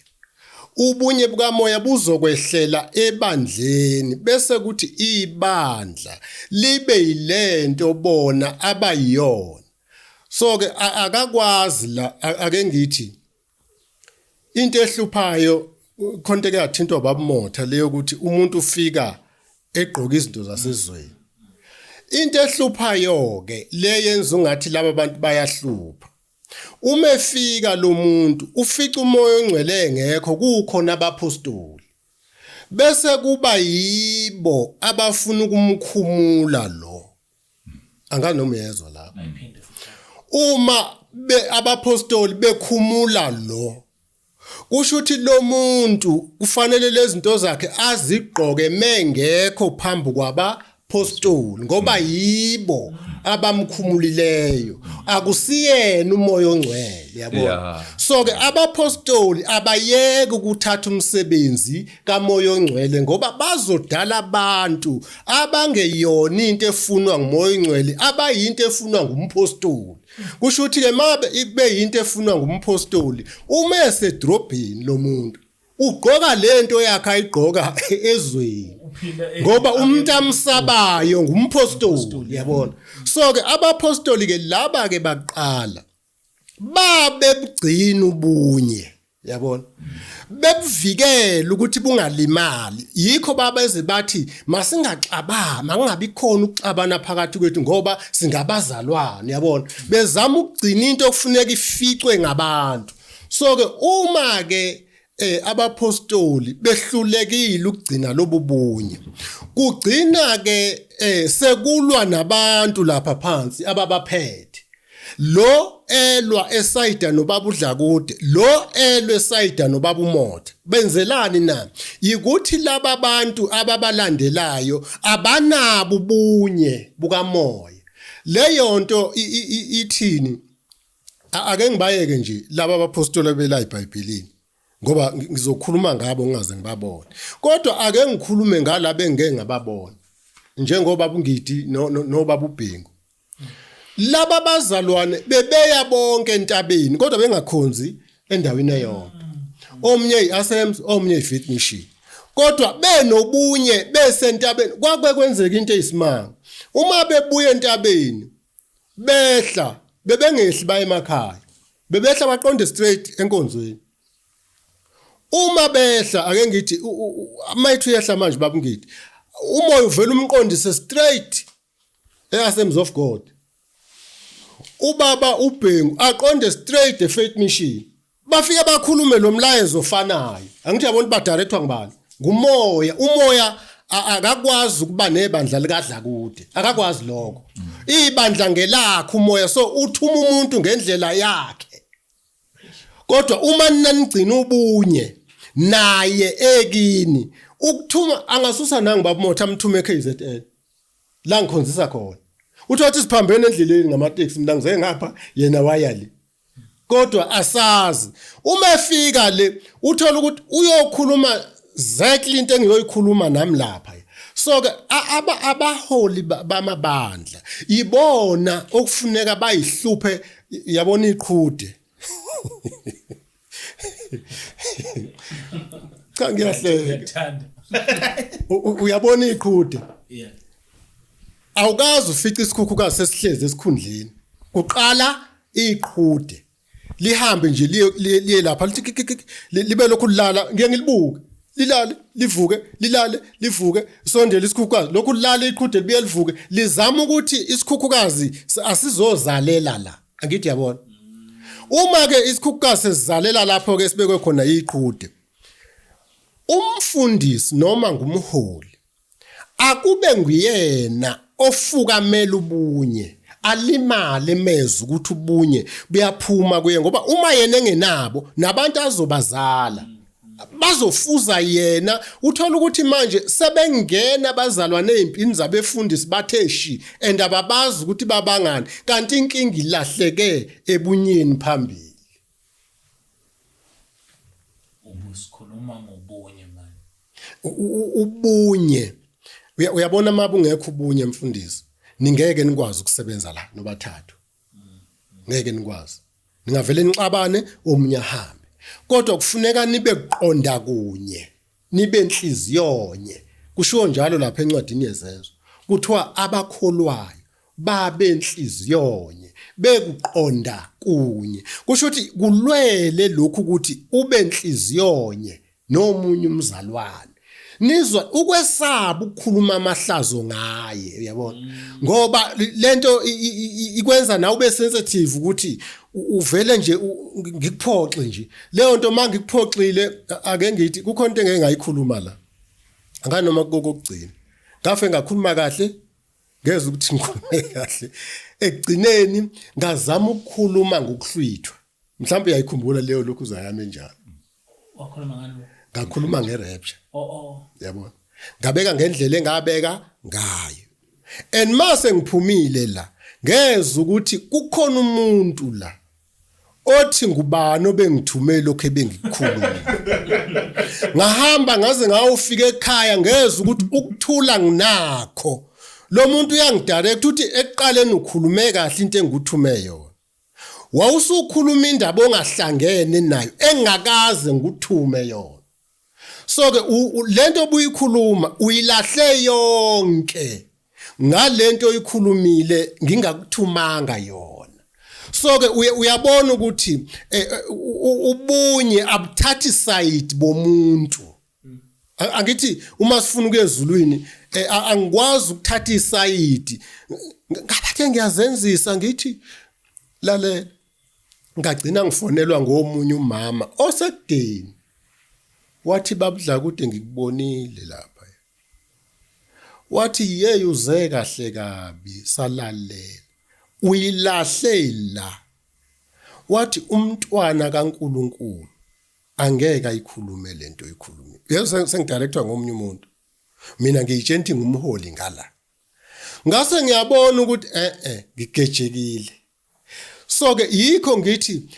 B: ubunye bukamoya buzokwehlela ebandleni bese kuthi ibandla libe yilento bona abayiyona. So ke akakwazi la, ake ngithi into ehluphayo khonto ke yathintwa babumotha leyo ukuthi umuntu ufika egqoka izinto zasezweni. Into ehluphayo ke le yenza ungathi laba bantu bayahlupha, uma efika lo muntu ufica uMoya oNgcwele engekho, kukhona abapostoli bese kuba yibo abafuna ukumkhumula lo. Angazi noma uyezwa lapho. Uma abapostoli bekhumula lo, kusho ukuthi lo muntu kufanele lezi zinto zakhe azigqoke mengekho phambi kwabapostoli, ngoba yibo abamkhumulileyo, akusiyena uMoya oNgcwele, yabona. So ke abapostoli abayeke ukuthatha umsebenzi kaMoya oNgcwele ngoba bazodala abantu abangeyona into efunwa nguMoya oNgcwele, abayinto efunwa ngumpostoli. Kusho ukuthi ke mabe ibe yinto efunwa ngumpostoli, uma esedrobheni lo muntu ugqoka lento yakhe ayigqoka ezweni, ngoba umuntu amsabayo ngumpostoli, yabona. So ke abapostoli ke laba ke baqala babebugcina ubunye, yabona, bebuvikela ukuthi bungalimali. Yikho babeze bathi masingaxabani, makungabi khona ukuxabana phakathi kwethu ngoba singabazalwane, yabona, bezama ukugcina into okufuneka ificwe ngabantu. So ke uma ke abapostoli behlulekile ukugcina lobu bunye, kugcina ke sekulwa nabantu lapha phansi ababaphethe. Lo elwa esayida nobaba uDlakude, lo elwe esayida nobaba uMotha. Benzelani na? Yikuthi laba bantu ababalandelayo abanabo ubunye bukamoya. Leyo nto ithini? Ake ngibayeke nje laba abaphostoli bela eBhayibhelini. Ngoba ngizokhuluma ngabo ngingaze ngibabone. Kodwa ake ngikhulume ngalabo engeke ngababona. Njengoba buNgidi nobaba uBhengu. Laba bazalwane bebeya bonke entabeni kodwa bengakhonzi endaweni eyodwa. Omnye iAssemblies, omnye iFaith Mission. Kodwa benobunye besentabeni kwakwe kwenzeka into eyisimanga. Uma bebuya entabeni behla bebengehli baye emakhaya. Bebehla baqonde straight enkonzweni. Uma behla ake ngithi mayithi uyehla manje baba Ngidi. Umoya uvela umqondise straight eAssemblies of God. Ubaba uBhengu aqonde straight eFaith Mission. Bafike bakhulume lo mlayezo ofanayo. Angithi yabona badirectwa ngubani? Ngumoya. Umoya akakwazi ukuba nebandla likadlakude. Akakwazi lokho. Ibandla ngelakhe umoya so uthuma umuntu ngendlela yakhe. Kodwa uma nanigcina ubunye naye ekini ukuthuma angasusa nangu baba Motha amthume eKZN. La ngikhonzisa khona. Uthi wathi siphambene endleleni ngamateksi mina ngize ngapha yena waya le. Kodwa asazi uma efika le uthola ukuthi uyokhuluma exactly into engiyoyikhuluma nami lapha. So ke abaholi bamabandla ibona okufuneka bayihluphe yabona iqhude. Cha ngiyahleka. Uyabona iqhude.
C: Yeah.
B: Awukazi ufice isikhukhukazi sesihlezi esikhundleni. Kuqala iqhude. Lihambe nje liye lapha lithi libe lokhu lilala ngiye ngilibuke. Lilale livuke lilale livuke sondele isikhukhukazi lokhu lilale iqhude libuye livuke lizama ukuthi isikhukhukazi asizozalela la. Angithi yabona. Uma ke isikhukhukazi sesizalela lapho ke sibekwe khona iqhude. Umfundisi noma ngumholi akube nguyena ofukamela ubunye alimale mezwe ukuthi ubunye buyaphuma kuye ngoba uma yena engenabo nabantu azobazala bazofuza yena. Uthola ukuthi manje sebengena abazalwane ezimpini zabefundisi bathe shi and ababazi ukuthi babangani kanti inkinga ilahleke ebunyeni phambili.
C: Ubusikhuluma ngobunye manje.
B: Ubunye uyabona uma bungekho ubunye mfundisi ningeke nikwazi ukusebenza la nobathathu. Ngeke nikwazi. Ningavele nixabane omunye ahambe. Kodwa kufuneka nibe kuqonda kunye, nibe inhliziyonye. Kushiwo njalo lapha encwadini yezenzo. Kuthiwa abakholwayo babe inhliziyonye, bekuqonda kunye. Kusho ukuthi kulwele lokhu ukuthi ube inhliziyonye nomunye umzalwane. Nizwa ukwesaba ukukhuluma amahlazo ngaye uyabona ngoba lento ikwenza nawe ube sensitive ukuthi uvele nje ngikuphoxe nje leyo nto mangikuphoxile ake ngithi kukhona into engeke ngayikhuluma la anganoma kokugcina ngafe ngakhuluma kahle ngeze ukuthi ngikhulume kahle ekugcineni ngazama ukukhuluma ngokuhlwithwa mhlawumbe uyayikhumbula leyo lokhu uzayami enjalo.
C: Wakhuluma ngani?
B: Ngakhuluma ngerapture.
C: Oh oh.
B: Yabona. Ngabeka ngendlela engabeka ngayo. And mase ngiphumile la ngezwe ukuthi kukhona umuntu la othi ngubani obengithume lokho ebengikukhuluma. Ngahamba ngaze ngawufika ekhaya ngezwe ukuthi ukuthula nginakho. Lo muntu uyangidirect uthi ekuqaleni ukhulume kahle into engikuthume yona. Wawusukhuluma indaba ongahlangene nayo engakaze ngikuthume yona. So ke lento obuyikhuluma uyilahle yonke ngalento oyikhulumile ngingakuthumanga yona. So ke uyabona ukuthi ubunye abuthathi side bomuntu. Angithi uma sifuna ukuya ezulwini angikwazi ukuthatha isayidi ngabathe ngiyazenzisa ngithi lalela. Ngagcina ngifonelwa ngomunye umama osekudeni wathi babudla kude ngikubonile lapha. Wathi yey uze kahle kabi salalela. Uyilahle la. Wathi umntwana kaNkuluNkulu angeke ayikhulume lento oyikhulume. Yebo, sengidirectwa ngomunye umuntu. Mina ngiyitshela ukuthi ngumholi ngala. Ngase ngiyabona ukuthi ngigejekile. So ke yikho ngithi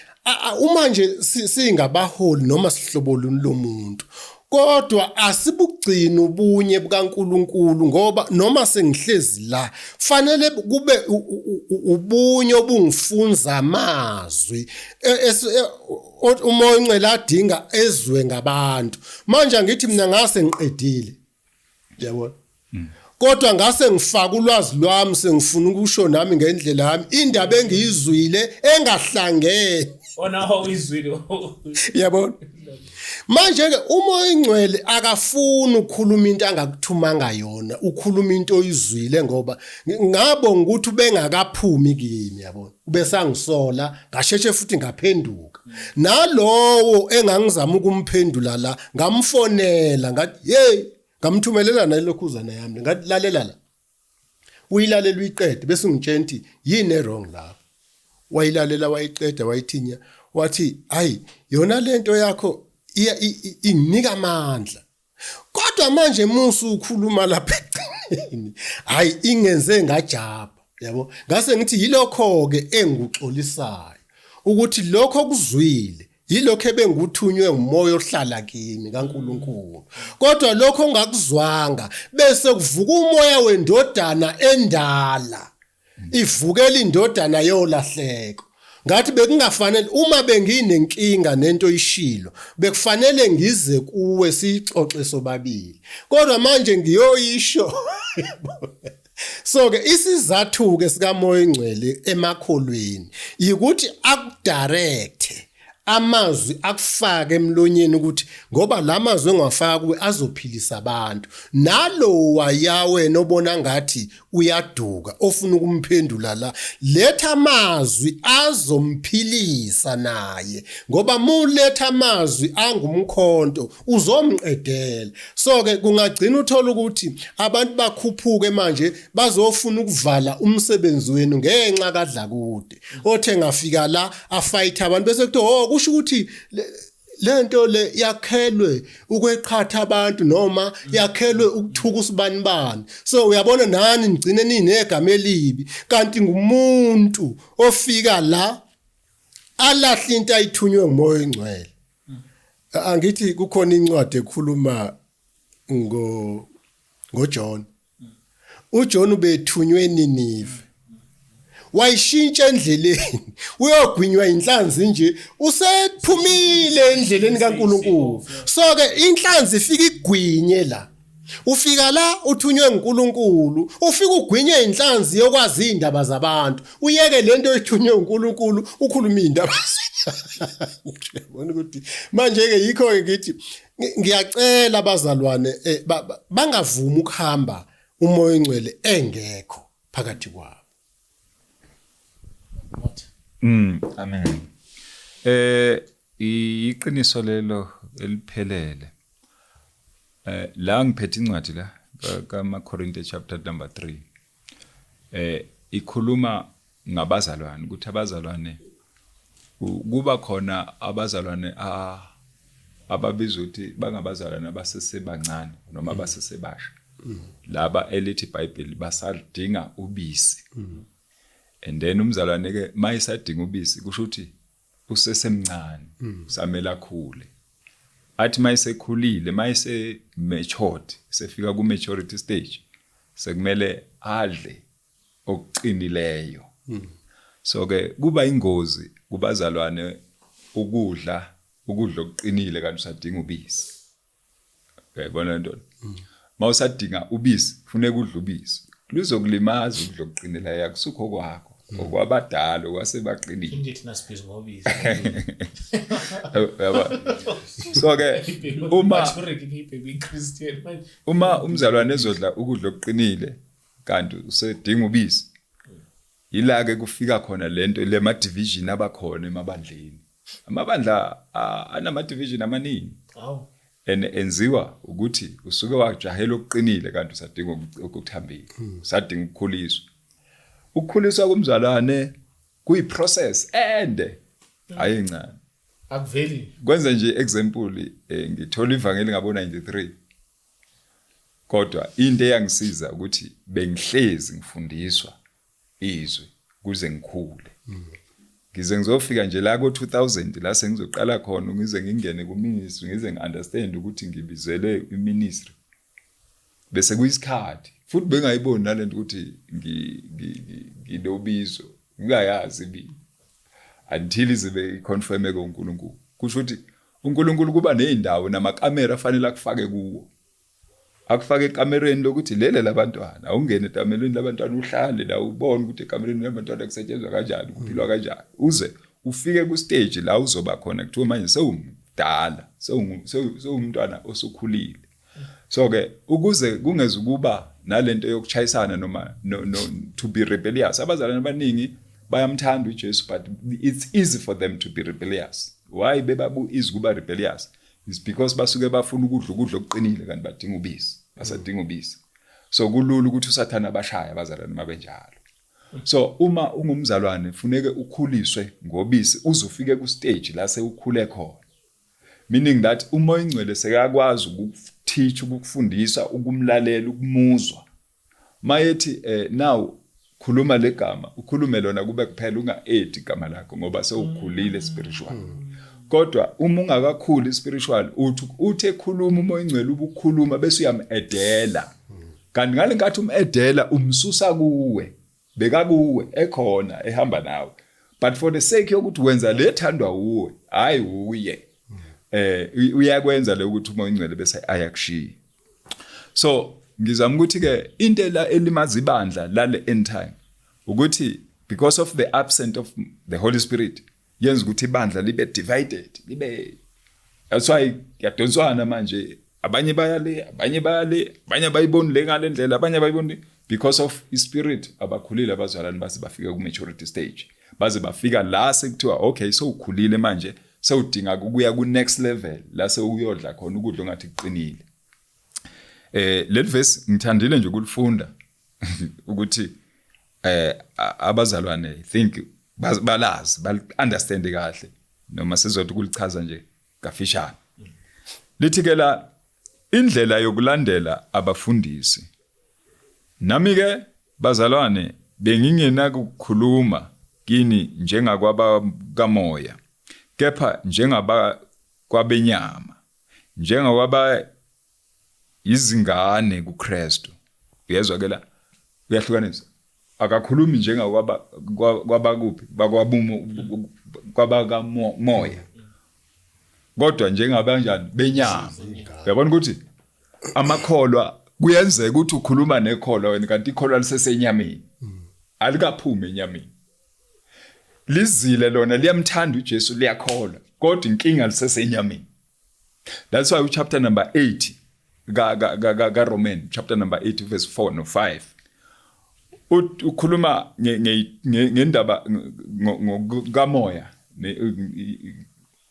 B: uma nje singabaholi noma sihlobo luni lomuntu, kodwa asibugcini ubunye bukaNkuluNkulu, ngoba noma sengihlezi la fanele kube ubunye obungifunza amazwi uMoya oNgcwele adinga ezwe ngabantu. Manje angithi mina ngase ngiqedile, yabona, kodwa ngase ngifaka ulwazi lwami, sengifuna ukusho nami ngendlela yami indaba engiyizwile engahlangene.
C: Ona uyizwile.
B: Yabona, manje ke uMoya oNgcwele akafuni ukukhuluma into angakuthumanga yona, ukhuluma into oyizwile, ngoba ngabonga ukuthi ubengakaphumi kimi, yabona, ubesangisola, ngasheshe futhi ngaphenduka. Nalowo engangizama ukumphendula la, ngamfonela ngathi hey, ngamthumelela nalokhuzana yami, ngathi lalela la, uyilalela uyiqede bese ungitshela ukuthi yini e-wrong lapho. Wayilalela wayiqeda, wayithinya, wathi hayi, yona lento yakho inginika amandla, kodwa manje musu ukhuluma lapha egcineni, hayi, ingenze ngajabha, yabo. Ngase ngithi yilokho ke engikuxolisayo, ukuthi lokho okuzwile yilokho ebenguthunywe umoya ohlala kimi kaNkuluNkulu, kodwa lokho ongakuzwanga bese kuvuka umoya wendodana endala ivukela indodana yolahleko. Ngathi bekungafanele, uma benginenkinga nento ishilo, bekufanele ngize kuwe siyixoxe sobabili, kodwa manje ngiyoyisho. So ke isizathu ke sikaMoya oNgcwele emakholweni yikuthi akudirect amazwi, akufake emlonyeni, ukuthi ngoba lamazwi engiwafaka kuwe azophilisa abantu. Nalo waya wena obona ngathi uyaduka, ofuna ukumphendula la, letha amazwi azomphilisa naye, ngoba muletha amazwi angumkhonto uzomqedela. So ke kungagcina uthola ukuthi abantu bakhuphuke manje bazofuna ukuvala umsebenzi wenu ngenxa kaDlakude othe ngafika la afight abantu, bese kuthiwa oh, kusho ukuthi lento le yakhelwe ukweqhatha abantu noma yakhelwe ukuthuka usibani bani. So uyabona nani nigcine ninegama elibi, kanti ngumuntu ofika la alahle into ayithunywe nguMoya oNgcwele. Angithi kukhona incwadi ekhuluma ngoJohn. uJohn ubethunywe eNinive, wayishintsha endleleni, uyogwinywa inhlanzi nje, usephumile endleleni kaNkuluNkulu. So ke inhlanzi ifika igwinye la. Ufika la uthunywe uNkulunkulu, ufika ugwinye inhlanzi yokwazi indaba zabantu, uyeke lento oyithunywe uNkulunkulu, ukhuluma indaba. Yabona ukuthi manje ke yikho ke ngithi ngiyacela abazalwane bangavumi ukuhamba uMoya oNgcwele engekho phakathi kwabo.
A: Amen. Iqiniso lelo eliphelele. La ngiphethe incwadi la kamaKorinte chapter number 3. Ikhuluma ngabazalwane, ukuthi abazalwane kuba khona abazalwane ababizwa ukuthi bangabazalwane abasesebancane noma abasesebasha. Laba elithi iBhayibheli basadinga ubisi. And then umzalwane ke mayisadinga ubisi, kusho ukuthi usesemncane, usamela akhule. Athi mayisekhulile, mayise matured, sefika ku maturity stage, sekumele adle okuqinileyo. So ke kuba ingozi kubazalwane ukudla ukudla okuqinile kanti usadinga ubisi. Uyayibona lento? Mawusadinga ubisi, kufuneka udle ubisi. Luzokulimaza ukudla okuqinileyo, akusukho kwakho, okwabadala okwasebaqinile.
C: Nje thina sibhizi ngobisi.
A: Yabo. So ke uma
C: Maturity baby Christian manje.
A: Uma umzalwane ezodla ukudla okuqinile kanti usedinga ubisi, ila ke kufika khona lento lema division abakhona emabandleni. Amabandla anama division amaningi.
C: Awu.
A: And enziwa ukuthi usuke wajahela okuqinile kanti usadinga ukuthambile, usadinga ukukhuliswa. Ukukhuliswa komzalwane kuyi-process ende, hayi encane.
C: Akuveli.
A: Kwenza nje example, ngithola ivangeli ngabo 93, kodwa into eyangisiza ukuthi bengihlezi ngifundiswa izwi kuze ngikhule, ngize ngizofika nje la ko 2000 la sengizoqala khona, ngize ngingene ku ministry, ngize ngiunderstand ukuthi ngibizele iministry, bese kuyisikhathi futhi bengayiboni nalento ukuthi nginobizo, ngingayazi mina until izibe iconfirme kuNkulunkulu. Kusho ukuthi uNkulunkulu kuba nezindawo namakamera afanele akufake kuwo, akufake ekamereni lokuthi lele labantwana, awungene ekamereni labantwana, uhlale la, ubone ukuthi ekamereni labantwana kusetshenzwa kanjani, kuphilwa kanjani, uze ufike ku stage la uzoba khona kuthiwa manje sewumdala, sewumntwana osukhulile. So ke ukuze kungeze ukuba nalento yokuchayisana noma no, to be rebellious, abazalwane abaningi bayamthanda uJesu, but it's easy for them to be rebellious. Why bebabu easy kuba rebellious? Is because basuke bafuna ukudla ukudla okuqinile, kanti badinga ubisi, basadinga ubisi. So kulula ukuthi uSathana abashaya abazalwane mabenjalo. So uma ungumzalwane, funeke ukhuliswe ngobisi uzofike ku stage la sewukhule khona, meaning that uMoya Ingcwele sekakwazi ukukuteach, ukukufundisa, ukumlalela, ukumuzwa mayethi now khuluma legama, ukhulume lona kube kuphela, unga-add igama lakho ngoba sewukhulile spiritual. Kodwa uma ungakakhuli spiritual, uthi ekhuluma uMoya Ingcwele, ubukhuluma bese uyam-edela, kanti ngale nkathi um-edela umsusa kuwe, bekakuwe ekhona ehamba nawe, but for the sake yokuthi wenza lethandwa uwe, hayi uye, uyakwenza le ukuthi uMoya Ingcwele bese ayakushiya. So ngizama ukuthi ke into la elimaza ibandla lale end time ukuthi because of the absence of the Holy Spirit, yenza ukuthi ibandla libe divided, libe, that's why kuyadonswana manje, abanye baya le, abanye baya le, abanye abayiboni le ngale ndlela, abanye abayiboni, because of ispirit. Abakhulile abazalwane base bafika ku maturity stage, baze bafika la sekuthiwa okay, sewukhulile manje, sewudinga ukuya ku next level la sewuyodla khona ukudla ongathi kuqinile. Leli verse ngithandile nje ukulifunda ukuthi abazalwane, I think balazi, bal understand kahle, noma sizothi kulichaza nje kafishane. Lithi ke la indlela yokulandela abafundisi: "Nami ke bazalwane bengingenakukhuluma kini njengakwabakamoya, kepha njengaba kwabenyama, njengakwaba izingane kuKristu." Uyezwa ke la, uyahlukanisa, akakhulumi njengakwaba kwabakuphi, bakwabumo, kwabakamoya, kodwa njengabanjani? Benyama. Uyabona ukuthi amakholwa, kuyenzeka ukuthi ukhuluma nekholwa wena, kanti ikholwa lisesenyameni, alikaphumi enyameni. Lizile lona, liyamthanda uJesu, liyakholwa, kodwa inkinga lisesenyameni. That's why chapter number 8 ka Roman, chapter number 8 verse 4 no 5, ukhuluma ngendaba ngokamoya,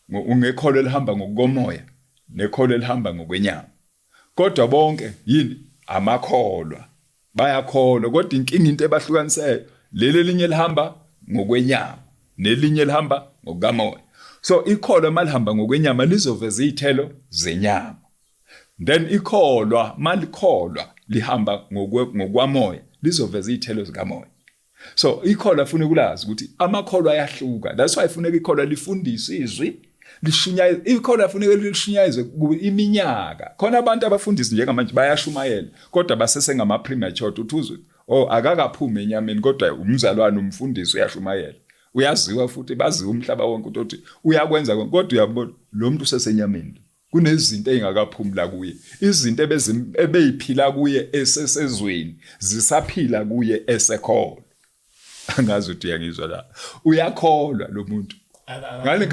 A: ungekholo elihamba ngokomoya nekholo elihamba ngokwenyama, kodwa bonke yini? Amakholwa, bayakholwa, kodwa inkinga, into ebahlukanisayo, leli elinye lihamba ngokwenyama nelinye lihamba ngokukamoya. So ikholwa malihamba ngokwenyama lizoveza izithelo zenyama, then ikholwa malikholwa lihamba ngokwamoya lizoveza izithelo zikamoya. So ikholwa afuna ukulazi ukuthi amakholwa ayahluka. That's why funeka ikholwa lifundiswe izwi, lishunyayezwe. Ikholwa afuneka lishunyayezwe iminyaka. Khona abantu abafundisi njengamanje bayashumayela, kodwa basesengama premature. Uthi uzwe, oh, akakaphumi enyameni, kodwa umzalwane, umfundisi, uyashumayela, uyaziwa futhi baziwa umhlaba wonke ukuthi uyakwenza konke, kodwa uyabona lo muntu usesenyameni, kunezinto ezingakaphumi la kuye, izinto ebeyiphila kuye esesezweni zisaphila kuye esekholwa. Angazi ukuthi uyangizwa la. Uyakholwa lo muntu ngale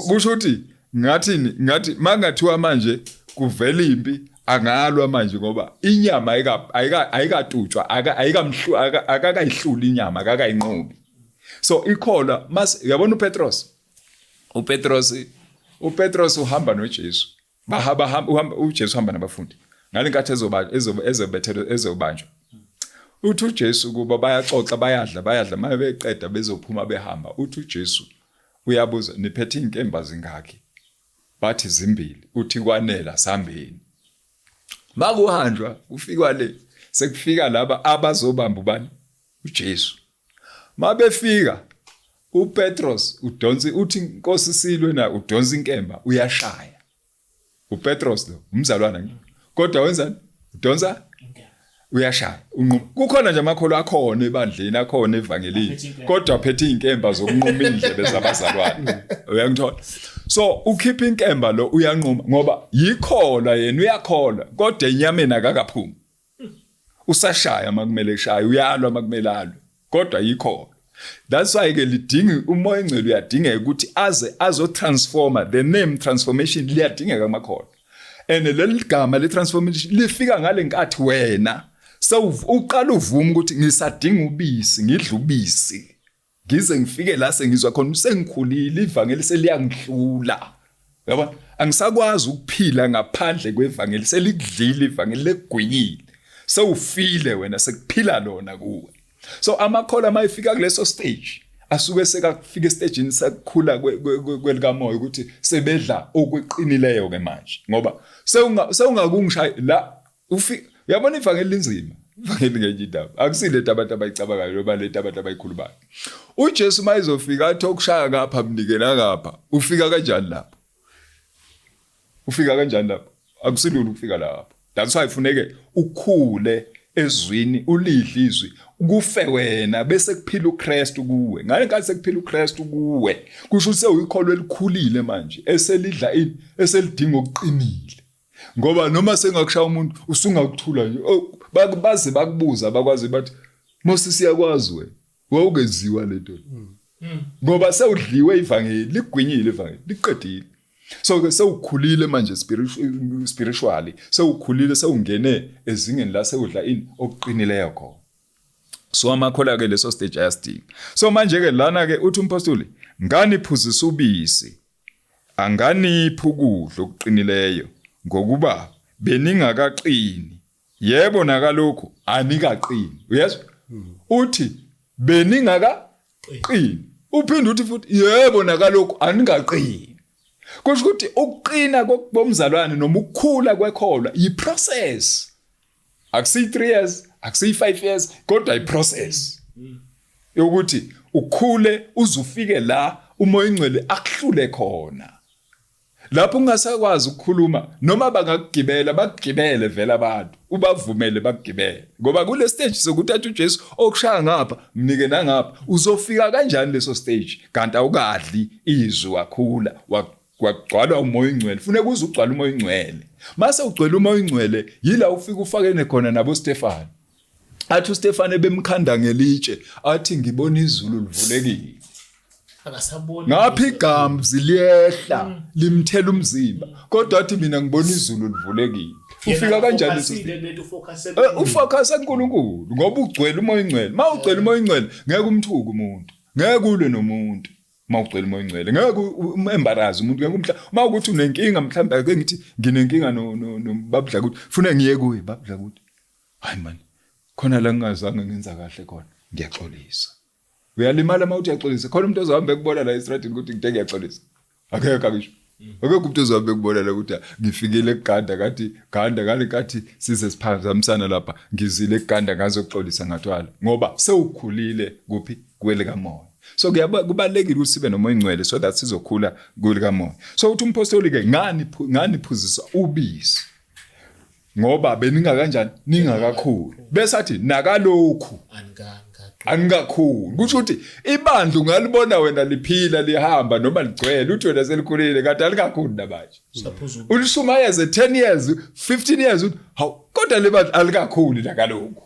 A: kusho ukuthi ngathini? Ngathi mangathiwa manje kuvela impi, angalwa manje, ngoba inyama ayikatutshwa, ayikamhlu, akakayihluli inyama, akakayinqobi. So ikholwa mas uyabona uPetros uhamba noJesu, bahamba, uhamba uJesu, uhamba nabafundi ngale nkathi ezoba ezobethelwa, ezobanjwa. Uthi uJesu kuba bayaxoxa, bayadla, bayadla, maye beqeda bezophuma behamba. Uthi uJesu uyabuza, niphethe inkemba zingaki? Bathi zimbili. Uthi kwanela, sambeni. Makuhanjwa kufikwa le, sekufika laba abazobamba ubani? uJesu. Mabefika uPetros udonsa, uthi Nkosi silwe na, udonsa inkemba uyashaya. uPetros lo umzalwana kodwa wenzani? Udonsa uyashaya, unquma. Kukhona nje amakholwa akhona ebandleni, akhona evangelini, kodwa aphethe izinkemba zokunquma indlebe zabazalwane. Uyangithola? So ukhipha inkemba lo uyanquma ngoba yikholwa yena, uyakholwa, kodwa enyameni akakaphumi. Usashaya makumele eshaye, uyalwa makumele alwe, kodwa yikholwa. That's why ke lidinga umoya engcwele, uyadingeka ukuthi aze azo transformer. The name transformation liyadingeka kumakholwa, and leli gama le transformation lifika ngale nkathi wena sewuqala uvuma ukuthi ngisadinga ubisi, ngidla ubisi ngize ngifike la sengizwa khona sengikhulile, ivangeli seliyangihlula, yabona, angisakwazi ukuphila ngaphandle kwevangeli, selikudlile ivangeli, lekugwinyile, sewufile wena, sekuphila lona kuwe. So amakholwa mayefika kuleso stage asuke sekafika estagini sakukhula kwelikamoya, ukuthi sebedla okweqinileyo ke manje, ngoba sewungakungishaya la ufika, uyabona, ivangeli linzima, ivangeli ngenye indaba, akusile into abantu abayicabangayo noma lento abantu abayikhulumayo. uJesu mayizofika athi okushaya ngapha mnikela ngapha, ufika kanjani lapho? Ufika kanjani lapho? Akusilula ukufika lapho. That's why funeke ukhule ezwini, ulidle izwi, kufe wena bese kuphila uKristu kuwe. Ngale nkathi sekuphila uKristu kuwe, kusho ukuthi sewuyikholwa elikhulile manje, eselidla ini, eselidinga okuqinile, ngoba noma sengakushaya umuntu usungakuthula nje. Oh, baze bakubuza, bakwazi, bathi Moses siyakwazi wena wawungenziwa lento, ngoba sewudliwe ivangeli, ligwinyile ivangeli, liqedile. So ke sewukhulile manje spiritually, sewukhulile, sewungene ezingeni la sewudla ini okuqinileyo khona. So amakholwa ke leso stage ayasidinga. So manje ke lana ke uthi umpostoli, nganiphuzisa ubisi, anganiphi ukudla okuqinileyo, ngokuba beningakaqini. Yebo, nakalokhu anikaqini. Uyezwa? Uthi beningakaqini, uphinde uthi futhi yebo, nakalokhu aningaqini. Kusho ukuthi ukuqina komzalwane noma ukukhula kwekholwa yi-process, akusiyi 3 years, akusiyi 5 years, kodwa i-process yokuthi ukhule uzufike la umoya ingcwele akuhlule khona, lapho ungasakwazi ukukhuluma noma bangakugibela, bakugibele vele abantu, ubavumele bakugibele, ngoba kule stage sokuthi athi uJesu okushaya ngapha mnike nangapha. Uzofika kanjani leso stage kanti awukadli izwi wakhula, wagcwalwa umoya ingcwele? Funeka uze ugcwale umoya ingcwele. Mase ugcwele umoya ingcwele, yila ufika ufakene khona nabo Stefan, athi uStefane bemkhanda ngelitshe, athi ngibona izulu livulekile.
C: Akasaboni.
A: Ngapha igamzi liyehla limthela umzimba, kodwa athi mina ngibona izulu livulekile. Ufika kanjani leso stage?
C: Lento ufocus.
A: Ufocus kuNkulunkulu ngoba ugcwele umoya ingcwele. Ma ugcwele umoya ingcwele, ngeke umthuke umuntu, ngeke ulwe nomuntu. Ma ugcwele umoya ingcwele, ngeke umembarrass umuntu, ngeke umhla uma ukuthi unenkinga, mhlawumbe ake ngithi nginenkinga no babudla ukuthi funa ngiye kuye babudla ukuthi hayi man, khona la ngingazange ngenza kahle khona, ngiyaxolisa. Uyalimala uma uthi uyaxolisa. Khona umuntu ozohamba ekubona la estradini ukuthi ngide ngiyaxolisa? Akekho, akisho akekho umuntu ozohamba ekubona la ukuthi ngifikile ekuganda kathi ganda ngale nkathi size siphazamisana lapha, ngizile ekuganda ngazoxolisa ngathwala, ngoba sewukhulile kuphi? Kwelikamoya. So kubalekile ukuthi sibe nomoya ingcwele so that sizokhula kwelikamoya. So uthi umpostoli ke, ngani nganiphuzisa ubisi ngoba beningakanjani, ningakakhulu, bese athi nakalokhu anikakhulu. Kusho ukuthi ibandla ungalibona wena liphila, lihamba noma ligcwele, uthi wena selikhulile, kanti alikakhulu namanje.
C: Usaphuza.
A: Ulishumayeze 10 years, 15 years, uthi hawu, kodwa le bandla alikakhuli nakalokhu,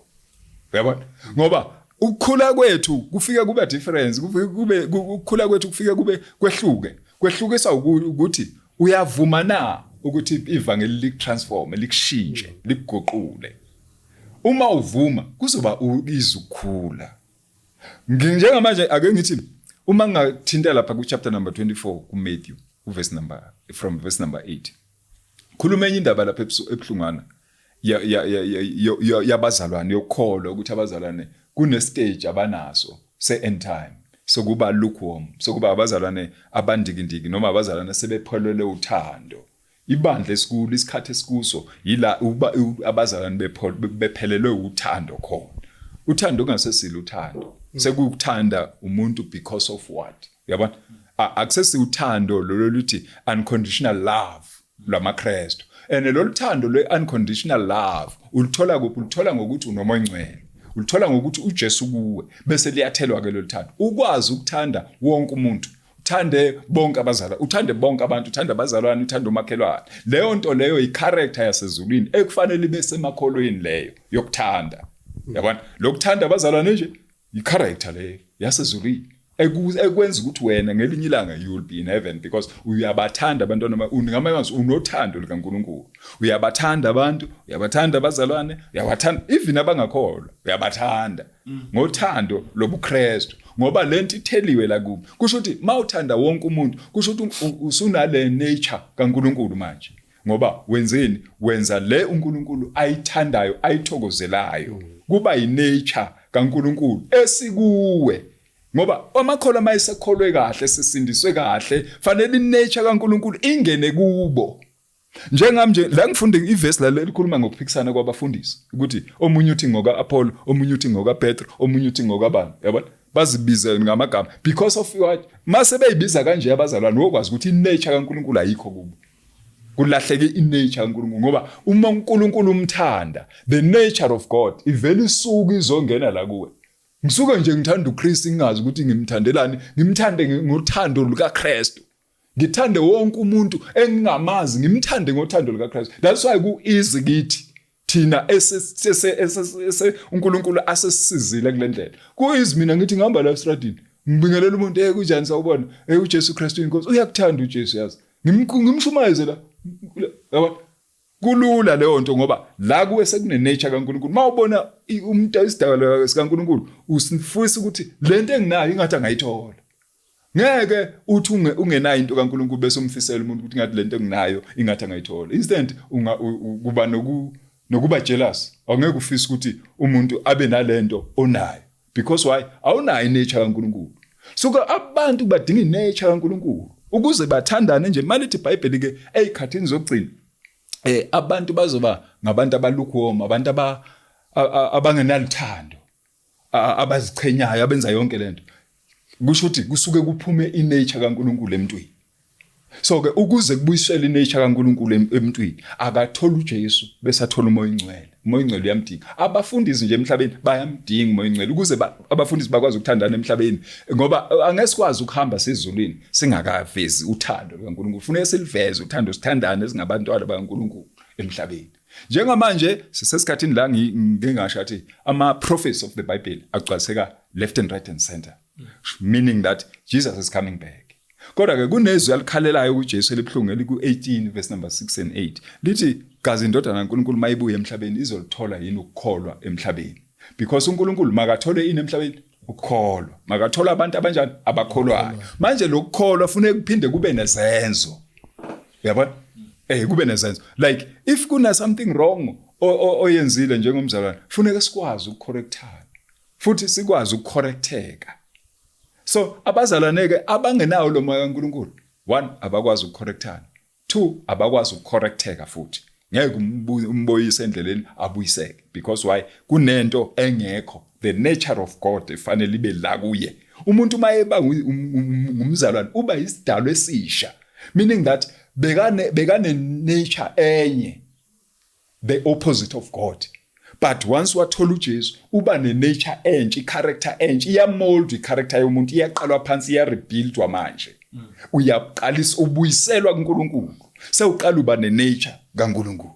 A: uyabona, ngoba ukukhula kwethu kufike kube difference, kufike kube ukukhula kwethu kufike kube kwehluke. Kwehlukisa ukuthi uyavuma na ukuthi ivangeli likutransform, likushintshe, likuguqule. Uma uvuma, kuzoba izukhula. Njengamanje ake ngithi uma ngingathinta lapha ku chapter number 24 ku Matthew, uverse number from verse number 8, khuluma enye indaba lapha ebuhlungwana. yabazalwane yokukholwa ukuthi abazalwane kune stage abanaso se end time sokuba lukewarm, sokuba abazalwane abandikindiki noma abazalwane sebepholele uthando. Ibandla esikulo, isikhathi esikuso yila uba abazalwane bephelelwe uthando khona. Uthando kungasesilo uthando, sekukuthanda umuntu because of what, uyabona? Akusesi uthando lolo luthi unconditional love lwamaKristu. And lolu thando lwe unconditional love ulithola kuphi? Ulithola ngokuthi unomoya ongcwele, ulithola ngokuthi uJesu kuwe, bese liyathelwa ke lolu thando, ukwazi ukuthanda wonke umuntu, uthande bonke abazalwane, uthande bonke abantu, uthande abazalwane, uthande umakhelwane. Leyo nto leyo i-character yasezulwini ekufanele ibe semakholweni leyo yokuthanda, yabona? Lokuthanda abazalwane nje i-character leyo yasezulwini ekwenza ukuthi wena ngelinye ilanga you will be in heaven because uyabathanda abantwana, ngamanye amazwi unothando likaNkulunkulu, uyabathanda abantu, uyabathanda abazalwane, uyabathanda even abangakholwa, uyabathanda ngothando lobuKristu, ngoba lento itheliwe la kubo. Kusho ukuthi mawuthanda wonke umuntu, kusho ukuthi usunale nature kaNkulunkulu manje, ngoba wenzeni? Wenza le uNkulunkulu ayithandayo, ayithokozelayo, kuba yinature kaNkulunkulu esikuwe. Ngoba amakholwa mayesekholwe kahle, sesindiswe kahle, fanele inature kaNkulunkulu ingene kubo. Njengami nje la ngifunde ivesi la elikhuluma ngokuphikisana kwabafundisi, ukuthi omunye uthi ngoka Apollo, omunye uthi ngoka Petro, omunye uthi ngokabani, yabona? Bazibize ngamagama because of what? Mase beyibiza kanje abazalwane, wokwazi ukuthi inature kaNkulunkulu ayikho kubo. Kulahleke inature kaNkulunkulu, ngoba uma uNkulunkulu umthanda, the nature of God ivela isuka izongena la kuwe. Ngisuke nje ngithanda uKristu, ngingazi ukuthi ngimthandelani, ngimthande ngothando lukaKristu. Ngithande wonke umuntu engingamazi, ngimthande ngothando lukaKristu. That's why ku easy kithi thina ese uNkulunkulu asesisizile kule ndlela. Ku easy, mina ngithi ngihamba la estradini, ngibingelela umuntu, "Hey, kunjani? Sawubona. Hey, uJesu Kristu inkosi. Uyakuthanda uJesu, yazi." Ngimshumayeze la. Yabona? Kulula leyo nto ngoba la kuwe sekune nature kaNkulunkulu. Mawubona umuntu isidalwa sikaNkulunkulu, usifisa ukuthi lento enginayo ingathi angayithola. Ngeke uthi ungenayo into kaNkulunkulu bese umfisela umuntu ukuthi ngathi lento enginayo ingathi angayithola. Instant unga kuba nokuba jealous. Awungeke ufise ukuthi umuntu abe nalento onayo. Because why? Awunayo inature kaNkulunkulu. So ke abantu badinga inature kaNkulunkulu ukuze bathandane nje. Malithi iBhayibheli ke ezikhathini zokugcina abantu bazoba ngabantu abalukewarm, abantu abangenaluthando, abazichenyayo, abenza yonke lento. Kusho ukuthi kusuke kuphume inature kaNkulunkulu emntwini. So ke ukuze kubuyisele inature kaNkulunkulu emntwini, akathola uJesu bese athola uMoya oNgcwele. UMoya oNgcwele uyamdinga. Abafundisi nje emhlabeni bayamdinga uMoya oNgcwele ukuze abafundisi bakwazi ukuthandana emhlabeni, ngoba angeke sikwazi ukuhamba sezulwini singakavezi uthando lukaNkulunkulu. Kufuneka siliveze uthando, sithandane singabantwana bakaNkulunkulu emhlabeni. Njengamanje sisesikhathini la ngingasho athi ama prophets of the Bible agcwaliseka left and right and center, meaning that Jesus is coming back. Kodwa ke kunezwi alikhalelayo kuJesu elibuhlungu eliku-18 verse number 6 and 8, lithi gazi indodana kaNkulunkulu mayibuye emhlabeni izolithola yini ukukholwa emhlabeni? Because uNkulunkulu makathole ini emhlabeni? Ukukholwa. Makathola abantu abanjani? Abakholwayo. Manje lokukholwa funeka kuphinde kube nezenzo, uyabona? Kube nezenzo, like if kuna something wrong oyenzile njengomzalwane, funeka sikwazi ukucorrectana futhi sikwazi ukucorrecteka. So abazalwane ke abangenawo lo moya kaNkulunkulu, one, abakwazi ukucorrectana, two, abakwazi ukucorrecteka futhi. Ngeke umboyise endleleni abuyiseke, because why? Kunento engekho. The nature of God ifanele ibe la kuye umuntu. Uma eba ngumzalwane uba isidalwa esisha, meaning that bekane nature enye, the opposite of God, but once wathola uJesu uba ne-nature entsha, i-character entsha iyamold. I-character yomuntu iyaqalwa phansi, iya-rebuildwa. Manje uyaqalisa ubuyiselwa kuNkulunkulu, sewuqala uba ne-nature kaNkulunkulu,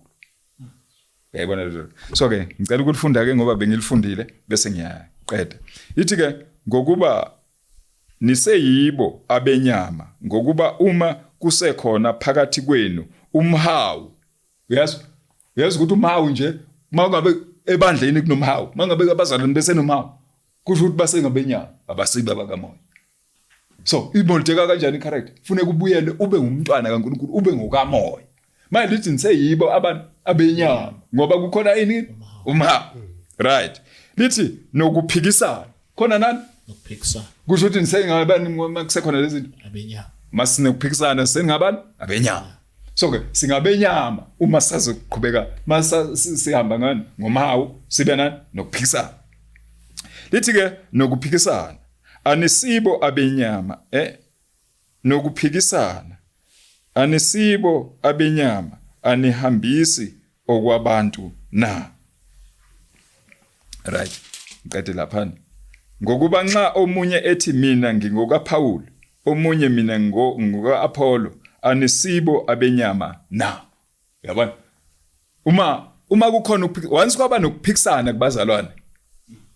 A: uyayibona leyo? So ke ngicela ukulifunda ke ngoba bengilifundile, bese ngiyaqeda. Ithi ke, "Ngokuba niseyibo abenyama, ngokuba uma kusekhona phakathi kwenu umhawu." Uyazi ukuthi umhawu nje, uma ngabe ebandleni kunomhawu, uma ngabe abazalwane besenomhawu, kusho ukuthi basengabenyama, abasibo abakamoya. So imoldeka kanjani i-character? Funeka ubuyele ube ngumntwana kaNkulunkulu, ube ngokamoya. Manje lithi niseyibo abantu abenyama ngoba kukhona ini umhawu. Right. Lithi nokuphikisana. Khona nani?
C: Nokuphikisana.
A: Kusho ukuthi nisengabani kusekhona lezi zinto?
C: Abenyama.
A: Masinokuphikisana sengabani? Abenyama. So ke singabenyama uma sazoqhubeka masa sihamba ngani ngomhawu sibe nani nokuphikisana. Lithi ke nokuphikisana anisibo abenyama nokuphikisana anisibo abenyama anihambisi okwabantu na. Right, ngiqede laphana. Ngokuba nxa omunye ethi mina ngingokaPaul, omunye mina ngoka-Apollo, anisibo abenyama na. Uyabona? Uma kukhona once kwaba nokuphikisana kubazalwane,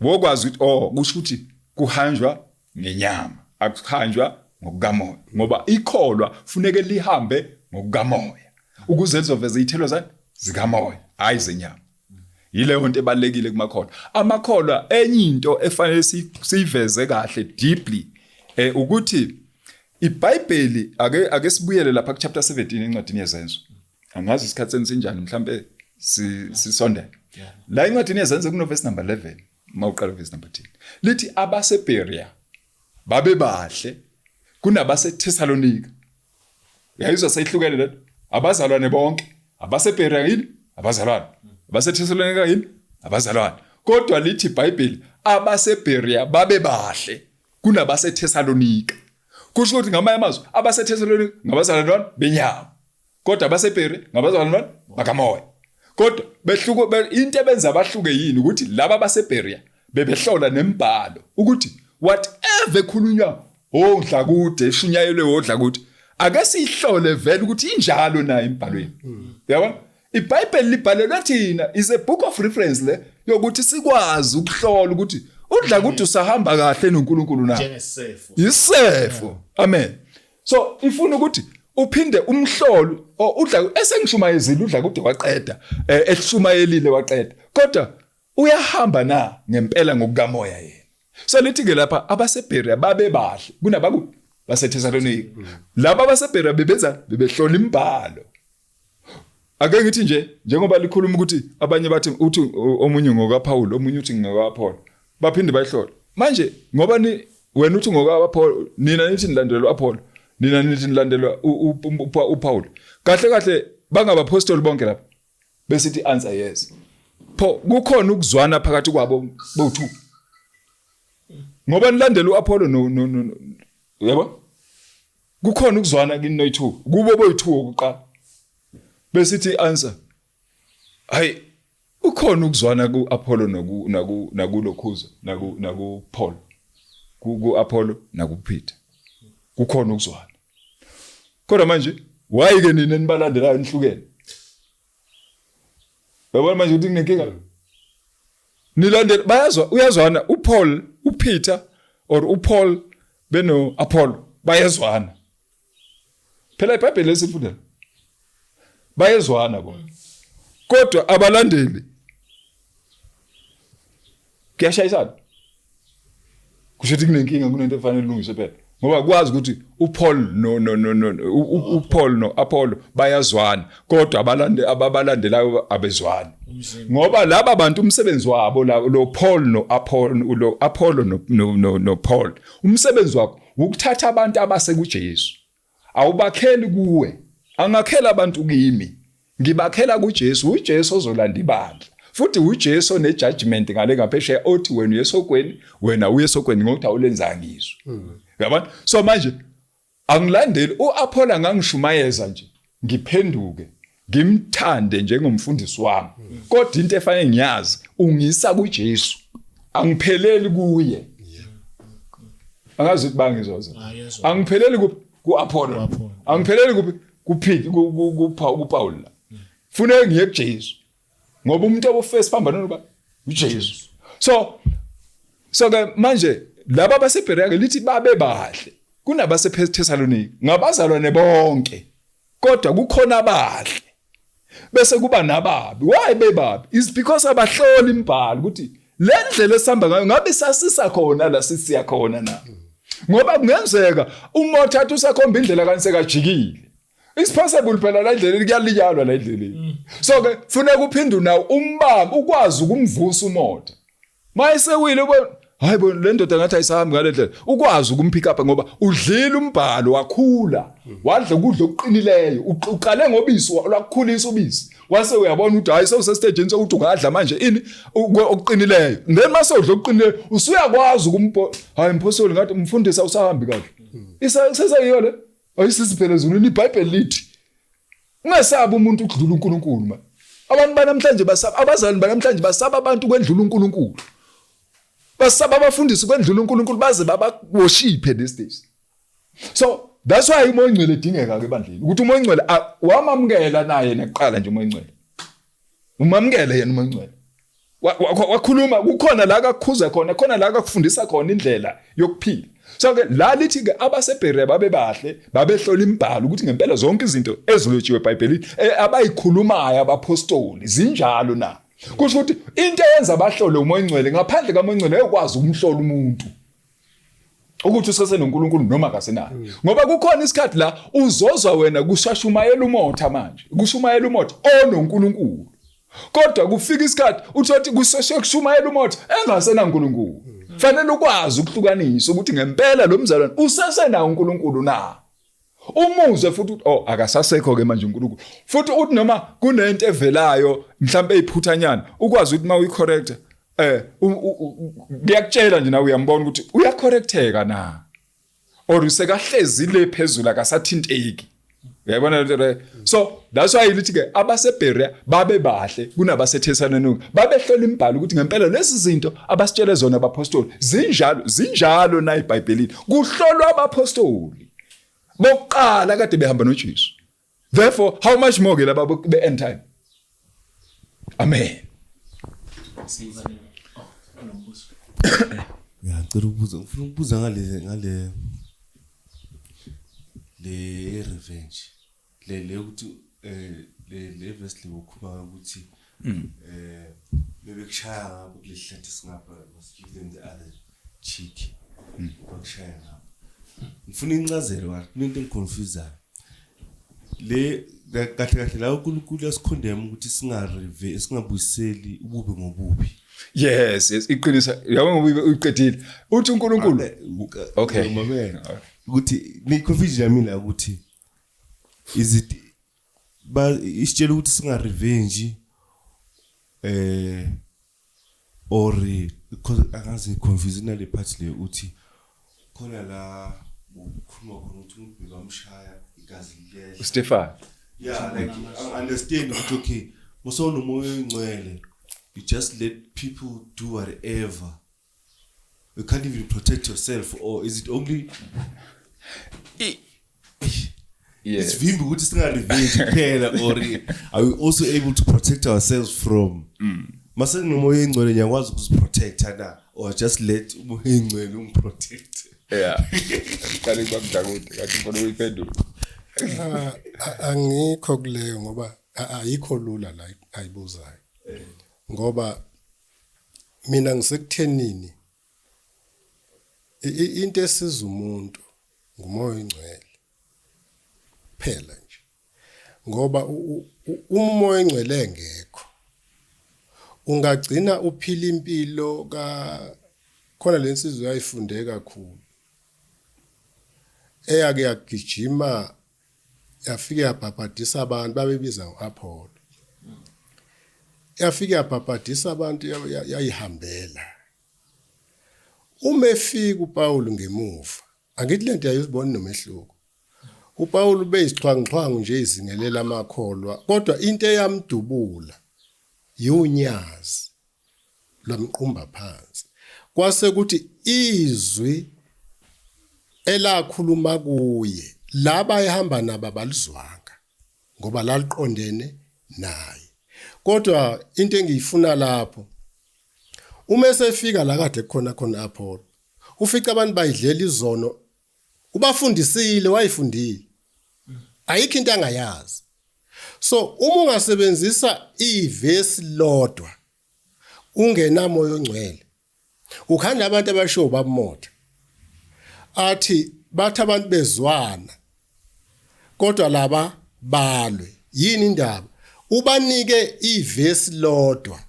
A: wokwazi ukuthi oh kusho ukuthi kuhanjwa ngenyama, akuhanjwa ngokukamoya, ngoba ikholwa funeke lihambe ngokukamoya ukuze lizoveza izithelo zani zikamoya, hayi zenyama. Yileyo nto ebalekile kumakholwa. Amakholwa enye into efanele siyiveze kahle deeply ukuthi iBhayibheli ake sibuyele lapha ku chapter 17 encwadini yeZenzo. Angazi isikhathi senisinjani, mhlambe sisondele. La encwadini yeZenzo kuno verse number 11 mawuqala verse number 10. Lithi abaseBerea babebahle kunabaseThessalonika. Uyayizwa seyihlukene lento. Abazalwane bonke abaseBerea yini? Abazalwane. AbaseThessalonika yini? Abazalwane. Kodwa lithi iBhayibheli abaseBerea babebahle kunabaseThessalonika. Kusho ukuthi ngamanye amazwi abaseThessalonika ngabazalwane benyama, kodwa abaseBerea ngabazalwane bakamoya. Kodwa behluko into ebenza abahluke yini ukuthi laba abaseBerea bebehlola nembhalo ukuthi whatever ekhulunywa odla kude eshunyayelwe odla kude ake sihlole vele ukuthi injalo na embhalweni. Uyabona? iBhayibheli libhalelwe thina, is a book of reference le yokuthi sikwazi ukuhlola ukuthi udla kude usahamba kahle noNkulunkulu na.
C: Njengesefo.
A: Isefo. Amen. So ifuna ukuthi uphinde umhlolo udla esengishumayezile udla kude waqeda, eshumayelile waqeda, kodwa uyahamba na ngempela ngokukamoya yena. So lithi ke lapha abaseBerea babebahle kunabaku baseThessalonika. Laba abaseBerea bebenza bebehlola imbhalo. Ake ngithi nje njengoba likhuluma ukuthi abanye bathi uthi omunye ngokaPaul, omunye uthi ngokaApollo, baphinde bayihlola. Manje ngoba ni wena uthi ngokaApollo, nina nithi nilandelwa uApollo, nina nithi nilandelwa uPaul. Kahle kahle bangabapostoli bonke lapha. Besithi answer yes. Pho kukhona ukuzwana phakathi kwabo bo2. Ngoba nilandela uApollo no yabo? Kukhona ukuzwana kini noyi2, kubo boyi2 okuqala. Besithi answer. Hayi ukhona ukuzwana kuApollo noku naku nakulokhuza naku naku Paul. Ku Apollo naku Peter. Kukhona ukuzwana. Kodwa manje why ke nina nibalandelayo nihlukene? Yabona manje ukuthi kunenkinga. Nilandela bayazwa uyazwana uPaul, uPeter or uPaul beno Apollo bayezwana. Phela iBhayibheli lesifundela. Bayezwana bona. Kodwa abalandeli kuyashayisana. Kusho ukuthi kunenkinga, kunento efanele ilungiswe phela. Ngoba kwazi ukuthi uPaul no no no no uPaul no Apollo bayazwana, kodwa abalande ababalandelayo abezwani. Ngoba laba bantu umsebenzi wabo lo Paul no Apollo lo Apollo no no no Paul umsebenzi wakho ukuthatha abantu abase kuJesu. Awubakheli kuwe, angakhela abantu kimi. Ngibakhela kuJesu, uJesu ozolanda ibandla. Futhi uJesu one judgment ngale ngaphesheya othi wena uyesogweni, wena uyesogweni ngokuthi awulenzanga izwi. Uyabona? So manje angilandeli uApollo ngangishumayeza nje ngiphenduke ngimthande njengomfundisi wami. Kodwa into efanele ngiyazi ungisa kuJesu. Angipheleli kuye. Angazi ukuthi bangizwa. Angipheleli kuApollo. Angipheleli kuphi kuPeter kuPaul la. Funeka ngiye kuJesu. Ngoba umuntu obufesa phambana noba uJesu. So ke manje laba baseBerea ke lithi babe bahle kunabaseThessalonika ngabazalwane bonke, kodwa kukhona abahle bese kuba nababi. Why bebabi? Is because abahloli imbhalo ukuthi le ndlela esihamba ngayo ngabe sasisa khona la sisiya khona na. Ngoba kungenzeka uma uthatha usakhomba indlela kanti sekajikile. It's possible phela la endleleni kuyalinyalwa la endleleni. So ke funeka uphinde nawo umbambe ukwazi ukumvusa umoya. Mayesewile ubona hayi bo le ndoda ngathi ayisahambi ngale ndlela ukwazi ukumpick up ngoba udlile umbhalo wakhula wadla ukudla okuqinileyo uqale ngobisi lwakukhulisa ubisi wase uyabona ukuthi hayi sewusestageni sokuthi ungadla manje ini okuqinileyo then mase udla okuqinileyo usuyakwazi ukumpo hayi mphosoli ngathi umfundisi awusahambi kahle iseseyiyo le ayisiziphele ezulwini iBhayibheli lithi ungesabi umuntu ukudlula uNkulunkulu man. Abantu banamhlanje basaba abazali banamhlanje basaba abantu kwendlula uNkulunkulu. Basaba abafundisi kwendlula uNkulunkulu baze babaworshiphe these days. So that's why umoya ongcwele edingeka ke ebandleni ukuthi umoya ongcwele wamamukela naye nekuqala nje umoya ongcwele. Umamukele yena umoya ongcwele. Wakhuluma kukhona la akakhuza khona khona la akakufundisa khona indlela yokuphila. So ke la lithi ke abaseBherea babebahle babehlola imibhalo ukuthi ngempela zonke izinto ezilotshiwe eBhayibhelini abayikhulumayo abapostoli zinjalo na. Kusho ukuthi into eyenza abahlole umoya ongcwele ngaphandle kamoya ongcwele ayokwazi ukumhlola umuntu ukuthi usesenoNkulunkulu noma akasenayo. Ngoba kukhona isikhathi la uzozwa wena kusashumayela umotha manje, kushumayela umotha onoNkulunkulu. Kodwa kufika isikhathi uthothi kuseshe kushumayela umotha engasenaNkulunkulu. Fanele ukwazi ukuhlukanisa ukuthi ngempela lo mzalwane usesenawo uNkulunkulu na. Umuzwe futhi ukuthi oh akasasekho ke manje uNkulunkulu. Futhi uthi noma kunento evelayo mhlawumbe eyiphuthanyana ukwazi ukuthi mawuyicorrect kuyakutshela nje nawe uyambona ukuthi uyacorrecteka na or usekahlezi le phezulu akasathinteki. Uyayibona lento leyo. So that's why lithi ke abaseBerea babe bahle kunabaseThesalonika. Babehlola imibhalo ukuthi ngempela lezi zinto abasitshele zona abapostoli zinjalo zinjalo na eBhayibhelini. Kuhlolwa abapostoli bokuqala kade behamba noJesu. Therefore how much more ke laba be end time. Amen.
E: Ya ngicela ukubuza ngifuna ukubuza ngale le revenge le ukuthi le verse le ukhuluma ukuthi bebekushaya ngapha kule sihlathi singapha must give them the other cheek bakushaya ngapha. Ngifuna incazelo kahle kunento engiconfusayo le kahle kahle la uNkulunkulu yasikhondema ukuthi singareve singabuyiseli ububi ngobubi.
A: Yes, yes, iqinisa. Yabo ngoba uyiqedile. Uthi uNkulunkulu. Okay.
E: Mamela. Ukuthi ni confusion yami la ukuthi is it ba isitshela ukuthi singa revenge or because angazi confuse nale part le uthi khona la ukhuluma khona ukuthi umuntu bebamshaya igazi liyehla.
A: uStefan.
E: Yeah, like I understand ukuthi okay, musonomoya oyingcwele you just let people do whatever. You can't even protect yourself, or is it only
A: Yes.
E: Isivimbi ukuthi singa-revenge kuphela or are we also able to protect ourselves from mase nginomoya oyingcwele ngiyakwazi ukuziprotecta na or just let umoya oyingcwele ungiprotect?
A: Yeah. Qale kwamdakude kathi ngifuna ukuyiphendula.
B: Angikho kuleyo ngoba ayikho lula la ayibuzayo. Ngoba mina ngisekuthenini into esiza umuntu ngumoya oyingcwele phela nje. Ngoba umoya oyingcwele engekho ungagcina uphila impilo ka khona lensizwe yayifunde kakhulu eyake yagijima yafike yabhabhadisa abantu babebiza ngoApollo. Yafike yabhabhadisa abantu yayihambela. Uma efika uPaul ngemuva angithi lento yayizibona nomehluko. uPaul ubeyisixhwanguxhwangu nje izingelela amakholwa kodwa into eyamdubula yunyazi lwamqumba phansi. Kwase kuthi izwi elakhuluma kuye laba ehamba nabo abalizwanga ngoba laliqondene naye. Kodwa into engiyifuna lapho uma esefika la kade kukhona khona Apollo ufica abantu bayidlela izono ubafundisile wayifundile ayikho into angayazi. So uma ungasebenzisa ivesi lodwa ungenamoya ongcwele ukhanda abantu abashiwo babumotha athi bathi abantu bezwana kodwa laba Balwe. Yini indaba? Ubanike ivesi lodwa.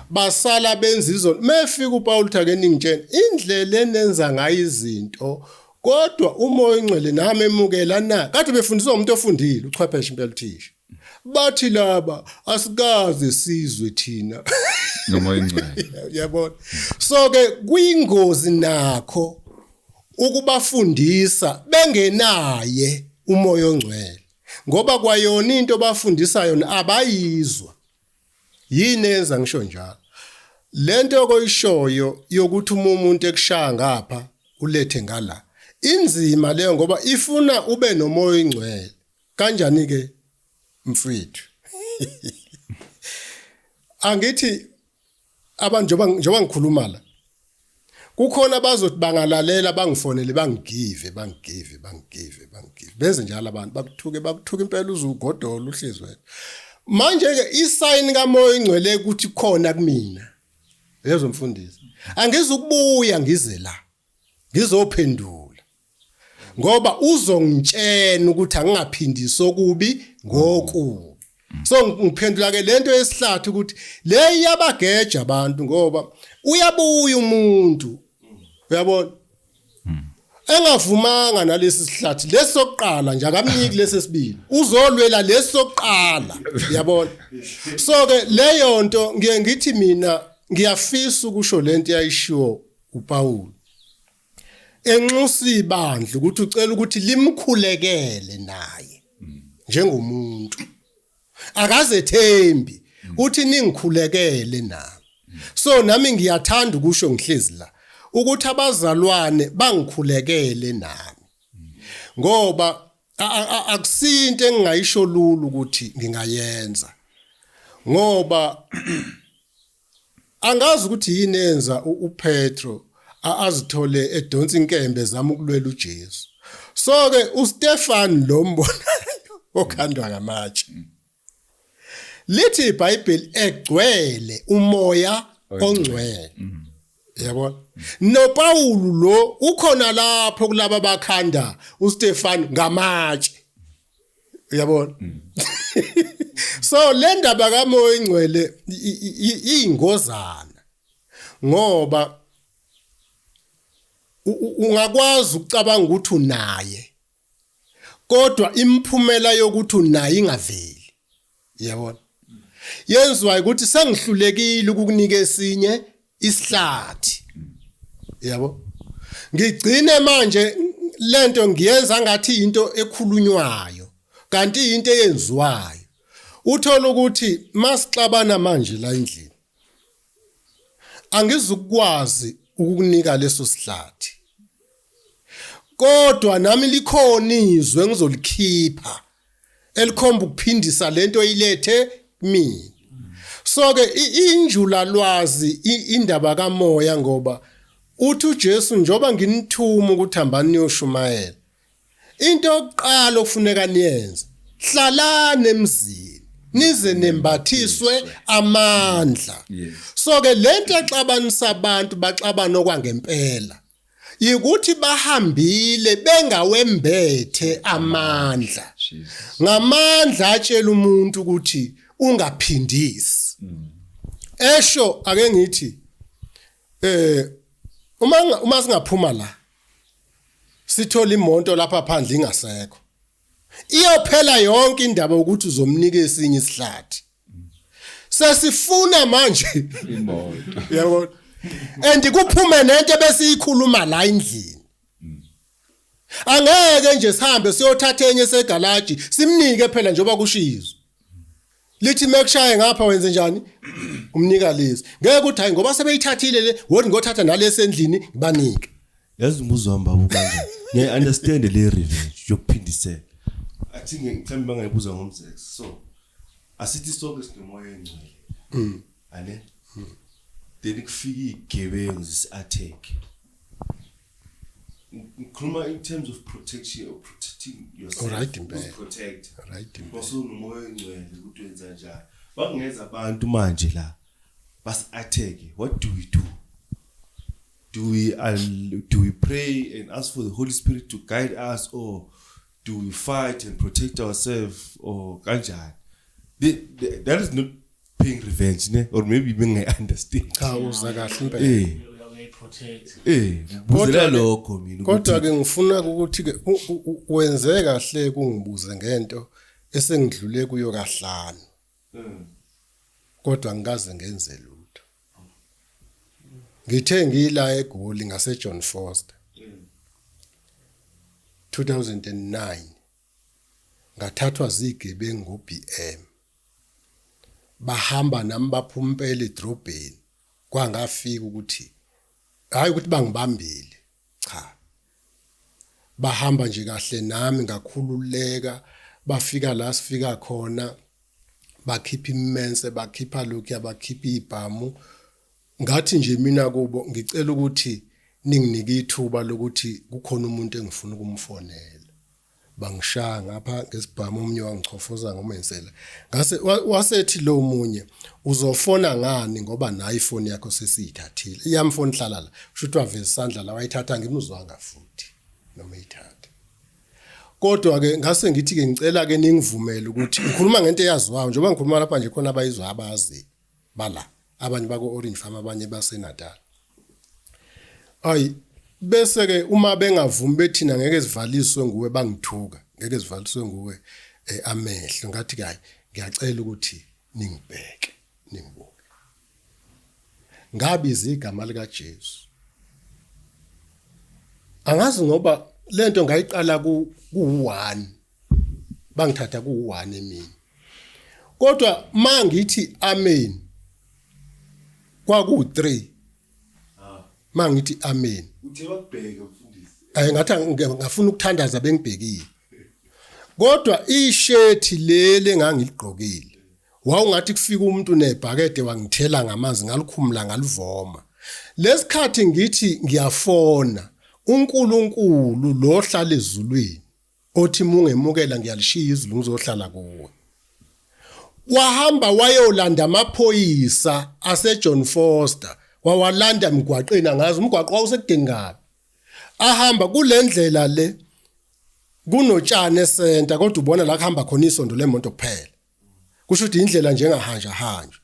B: Basala benza izono. Mefika uPaul uthi ake ningitshene indlela enenza ngayo izinto, kodwa uMoya oNgcwele nami emukela na? Kade befundiswa umuntu ofundile, uchwepheshe impela uthisha. Bathi laba asikaze sizwe thina
A: noMoya oNgcwele.
B: Yabona. So ke kuyingozi nakho ukubafundisa bengenaye uMoya oNgcwele, ngoba kwayona into bafundisa yona abayizwa. Yini enza ngisho njalo? Lento okoyishoyo yokuthi uma umuntu ekushaya ngapha ulethe ngala, inzima leyo ngoba ifuna ube noMoya oNgcwele. Kanjani ke mfethu? Angithi abantu njengoba ngikhuluma la, kukhona abazothi bangalalela bangifonele bangigive bangigive bangigive bangigive, benze njalo abantu bakuthuke bakuthuke impela uzugodola uhlezi wena. Manje ke isign kaMoya oNgcwele ukuthi khona kumina, yezwa mfundisi, angizukubuya ngize la ngizophendula, ngoba uzongitshena ukuthi angingaphindisi okubi ngokubi. So ngiphendula ke lento yesihlathi ukuthi le iyabageja abantu, ngoba uyabuya umuntu, uyabona, engavumanga nalesi sihlathi lesi sokuqala nje akamniki lesi sesibili, uzolwela lesi sokuqala, uyabona. So ke leyo nto ngiye ngithi mina ngiyafisa ukusho lento yayishiwo uPaul enxusa ibandla ukuthi ucela ukuthi limkhulekele naye njengomuntu, akazethembi, uthi ningikhulekele nami. So nami ngiyathanda ukusho ngihlezi la ukuthi abazalwane bangikhulekele nami, ngoba akusinto engingayisho lula ukuthi ngingayenza, ngoba angazi ukuthi yini enza uPetro azithole edonsa inkembe zama ukulwela uJesu. So ke uStefan lo mbonayo okhandwa ngamatshe, lithi iBhayibheli egcwele uMoya oNgcwele, yabona. NoPaul lo ukhona lapho kulaba bakhanda uStefan ngamatshe, uyabona. So le ndaba kaMoya oNgcwele iyingozana, ngoba ungakwazi ukucabanga ukuthi unaye, kodwa imiphumela yokuthi unaye ingaveli, uyabona. Yenziwa ukuthi sengihlulekile ukukunika esinye isihlathi, yabo. Ngigcine manje lento ngiyenza ngathi into ekhulunywayo kanti into eyenziwayo. Uthola ukuthi masixabana manje la endlini, angizukwazi ukukunika leso sihlathi, kodwa nami likhona izwe ngizolikhipha elikhomba ukuphindisa lento oyilethe mina. So ke injula lwazi indaba kaMoya, ngoba uthi uJesu njoba nginithuma ukuthi hambani niyoshumayela, into yokuqala okufuneka niyenze, hlalani emzini nize nembathiswe amandla. So ke lento exabanisa abantu, baxabana okwangempela, yikuthi bahambile bengawembethe amandla. Ngamandla atshela umuntu ukuthi ungaphindisi. Esho ake ngithi uma singaphuma la sithola imoto lapha phandle ingasekho, iyophela yonke indaba ukuthi uzomnika esinye isihlathi. Sesifuna manje
A: imoto,
B: yabona, and kuphume nento ebesiyikhuluma la endlini. Angeke nje sihambe siyothatha enye segalaji simnike phela, njengoba kushizwe lithi mekushaye ngapha wenze njani, umnika lezi. Ngeke ukuthi hayi ngoba sebeyithathile le, wothi ngothatha nalesi endlini ngibanike.
E: Yazi umbuzo wami baba kanje, ngiya understand le revenge yokuphindisela, athi mhlawumbe bangayibuza ngomzex. So asithi sonke sinoMoya oNgcwele ane, then kufika igebengu zisi-attack. Ngikhuluma in terms of protection or protecting yourself.
B: Alright, impela.
E: Uzi-protect.
B: Right impela.
E: UsunoMoya oNgcwele ukuthi wenza njani, bakungeza abantu manje la basi-attack, what do we do? Do we pray and ask for the Holy Spirit to guide us, or Do we fight and protect ourselves or kanjani? That is not paying revenge, ne? Or maybe bengayi understand.
B: Cha, uza kahle impela.
C: Uyayi-protect.
E: Buzela lokho mina.
B: Kodwa ke ngifuna ukuthi ke wenze kahle kungibuze ngento esengidlule kuyo kahlanu. Kodwa ngikaze ngenze lutho. Ngithe ngila eGoli ngase John Foster. 2009 ngathathwa zigebengu ngo-BM. Bahamba nami baphumpela edrobheni. Kwangafika ukuthi hayi ukuthi bangibambile, cha. Bahamba nje kahle nami ngakhululeka, bafika la sifika khona, bakhipha imense, bakhipha lokhu, bakhipha ibhamu. Ngathi nje mina kubo ngicela ukuthi ninginike ithuba lokuthi kukhona umuntu engifuna ukumfonela. Bangishaya ngapha ngesibhamu, omunye wangichofoza ngomensela. Ngase wasethi lo munye uzofona ngani ngoba nayi ifoni yakho sesiyithathile. Iyamfoni hlala la. Kusho ukuthi waveza isandla la wayithatha, ngimuzwanga futhi noma eyithatha. Kodwa ke ngase ngithi ke ngicela ke ningivumele ukuthi ngikhuluma ngento eyaziwayo, njengoba ngikhuluma lapha nje khona abayizwa abazi bala, abanye bako Orange Farm, abanye baseNatal. Ayi bese ke uma bengavumi bethina ngeke sivaliswe nguwe, bangithuka ngeke sivaliswe nguwe amehlo. Ngathi ke hayi ngiyacela ukuthi ningibheke ningibuke. Ngabiza igama lika Jesu. Angazi ngoba lento ngayiqala ku 1, bangithatha ku 1 emini. Kodwa mangithi amen kwaku 3. Mangithi amen
E: uthe bakubheke mfundisi.
B: Ayi ngathi ngafuna ukuthandaza bengibhekile. Kodwa ishethi leli engangiligqokile wawungathi kufika umuntu nebhakede wangithela ngamanzi, ngalikhumula ngalivoma. Lesikhathi ngithi ngiyafona uNkulunkulu lo hlala ezulwini othi mungemukela ngiyalishiya izulu ngizohlala kuwe. Wahamba wayolanda amaphoyisa ase John Foster, wawalanda emgwaqeni, angazi umgwaqo wawusekudeni kabi. Ahamba kulendlela le kunotshani esenta, kodwa ubona la kuhamba khona isondo lemoto kuphela. Kusho ukuthi indlela nje engahanja hanjwa.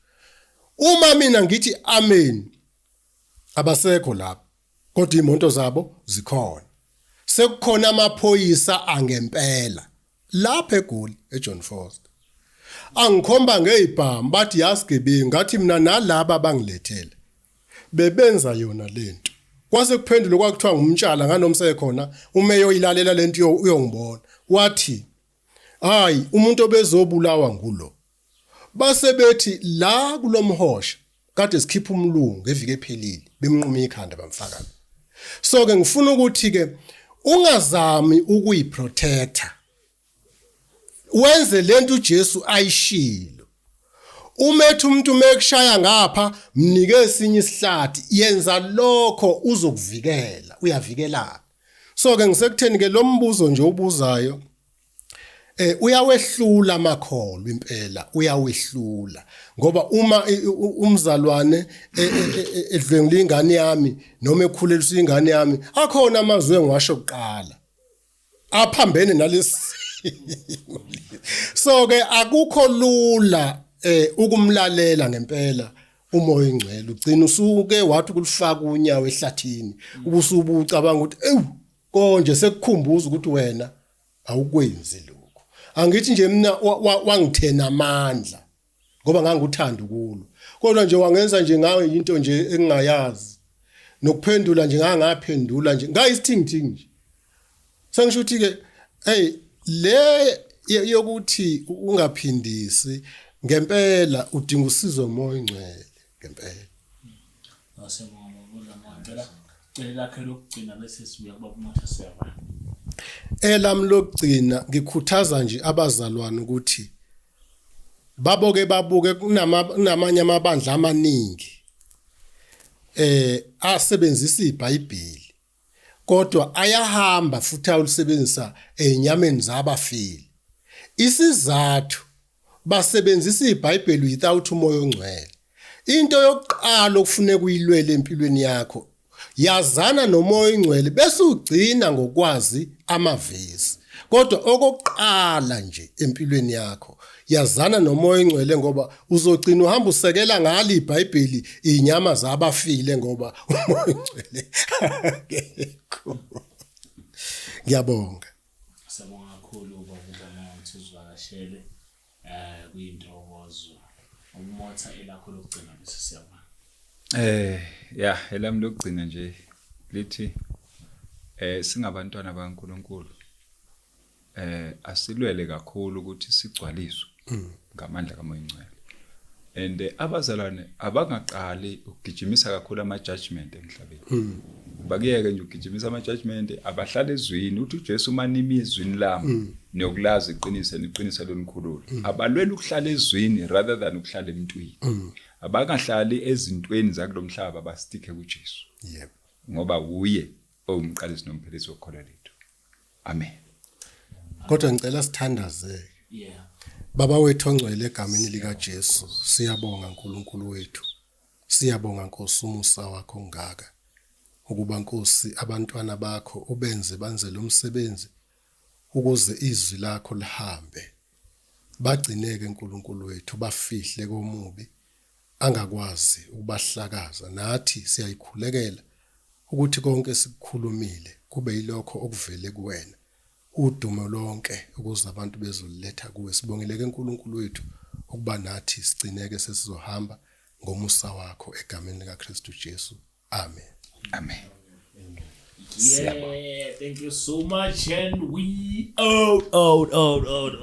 B: Uma mina ngithi amen abasekho lapho, kodwa imoto zabo zikhona. Sekukhona amaphoyisa angempela lapha eGoli eJohn Foster. Angikhomba ngezibhamu bathi yasigebengu, ngathi mina nalaba abangilethele bebenza yona lento. Kwase kuphendulwa kwakuthiwa ngumtshala nganomsekhona umeyo ilalela lento uyongibona. Wathi hayi umuntu obezobulawa ngulo. Base bethi la kulomhosha kade sikhipha umlungu ngeviki ephelile, bemnquma ikhanda bamfaka. So ke ngifuna ukuthi ke ungazami ukuyiprotector, wenze lento uJesu ayishilo. Umethu umuntu mekushaya ngapha mnike esinye isihlathi, yenza lokho uzokuvikela, uyavikelana. So ke ngisekutheni ke lo mbuzo nje obuzayo uyawehlula amakholwa impela, uyawehlula. Ngoba uma umzalwane edlwengula ingane yami noma ekhulelisa ingane yami, akhona amazwi engiwasho kuqala aphambene nalesi. So ke akukho lula ukumlalela ngempela uMoya oNgcwele. Ugcina usuke wathi kulifaka unyawo ehlathini, ubusubucabanga ukuthi ewu konje sekukhumbuza ukuthi wena awukwenzi lokho. Angithi nje mina wangithena amandla ngoba ngangikuthanda ukulo, kodwa nje wangenza nje ngawe into nje engingayazi nokuphendula nje ngangaphendula nje ngayisithingithingi nje. Sengisho ukuthi ke hey le yokuthi ungaphindisi ngempela udinga usizo uMoya oNgcwele ngempela.
C: Asebonga ngicela cela lakhe lokugcina bese sibuya kuba kumotha siyabona.
B: Elami lokugcina ngikhuthaza nje abazalwane ukuthi baboke babuke kunamanye amabandla amaningi asebenzisa iBhayibheli kodwa ayahamba futhi ayolisebenzisa ezinyameni zabafile. Isizathu basebenzisa iBhayibheli without uMoya oNgcwele. Into yokuqala okufuneka uyilwele empilweni yakho, yazana noMoya oNgcwele bese ugcina ngokwazi amavesi. Kodwa okokuqala nje empilweni yakho, yazana noMoya oNgcwele, ngoba uzogcina uhamba usekela ngalo iBhayibheli inyama zabafile, ngoba uMoya oNgcwele akekho. Ngiyabonga.
C: Siyabonga kakhulu baba uBonga ukuthi uzivakashele, kuyintokozo. Umotha elakho lokugcina bese siyabonga.
A: Ya, elami lokugcina nje lithi singabantwana bakaNkuluNkulu, asilwele kakhulu ukuthi sigcwaliswe ngamandla kaMoya oNgcwele. And abazalwane abangaqali ukugijimisa kakhulu ama judgment emhlabeni. Bakuyeke nje ukugijimisa ama judgment, abahlale ezwini. Uthi uJesu, manimi ezwini lami niyokulazi iqiniso, neqiniso lonikhulula. Abalwele ukuhlala ezwini rather than ukuhlala emntwini. Abangahlali ezintweni zakulomhlaba, basticke kuJesu. Ngoba uye owumqalisi nomphelisi wokukholwa lethu. Amen.
B: Kodwa ngicela sithandaze. Baba wethu ongcwele, egameni lika Jesu, siyabonga uNkulunkulu wethu. Siyabonga Nkosi umusa wakho ongaka. Ukuba Nkosi abantwana bakho ubenze banze lo msebenzi ukuze izwi lakho lihambe. Bagcineke uNkulunkulu wethu, bafihle komubi angakwazi ukubahlakaza. Nathi siyayikhulekela ukuthi konke sikukhulumile kube yilokho okuvele kuwena. Udumo lonke ukuze abantu bezoliletha kuwe. Sibongeleke uNkulunkulu wethu ukuba nathi sigcineke sesizohamba ngomusa wakho, egameni likaKristu Jesu. Amen.
A: Amen.
C: Yeah, thank you so much, and we out, out, out, out, out.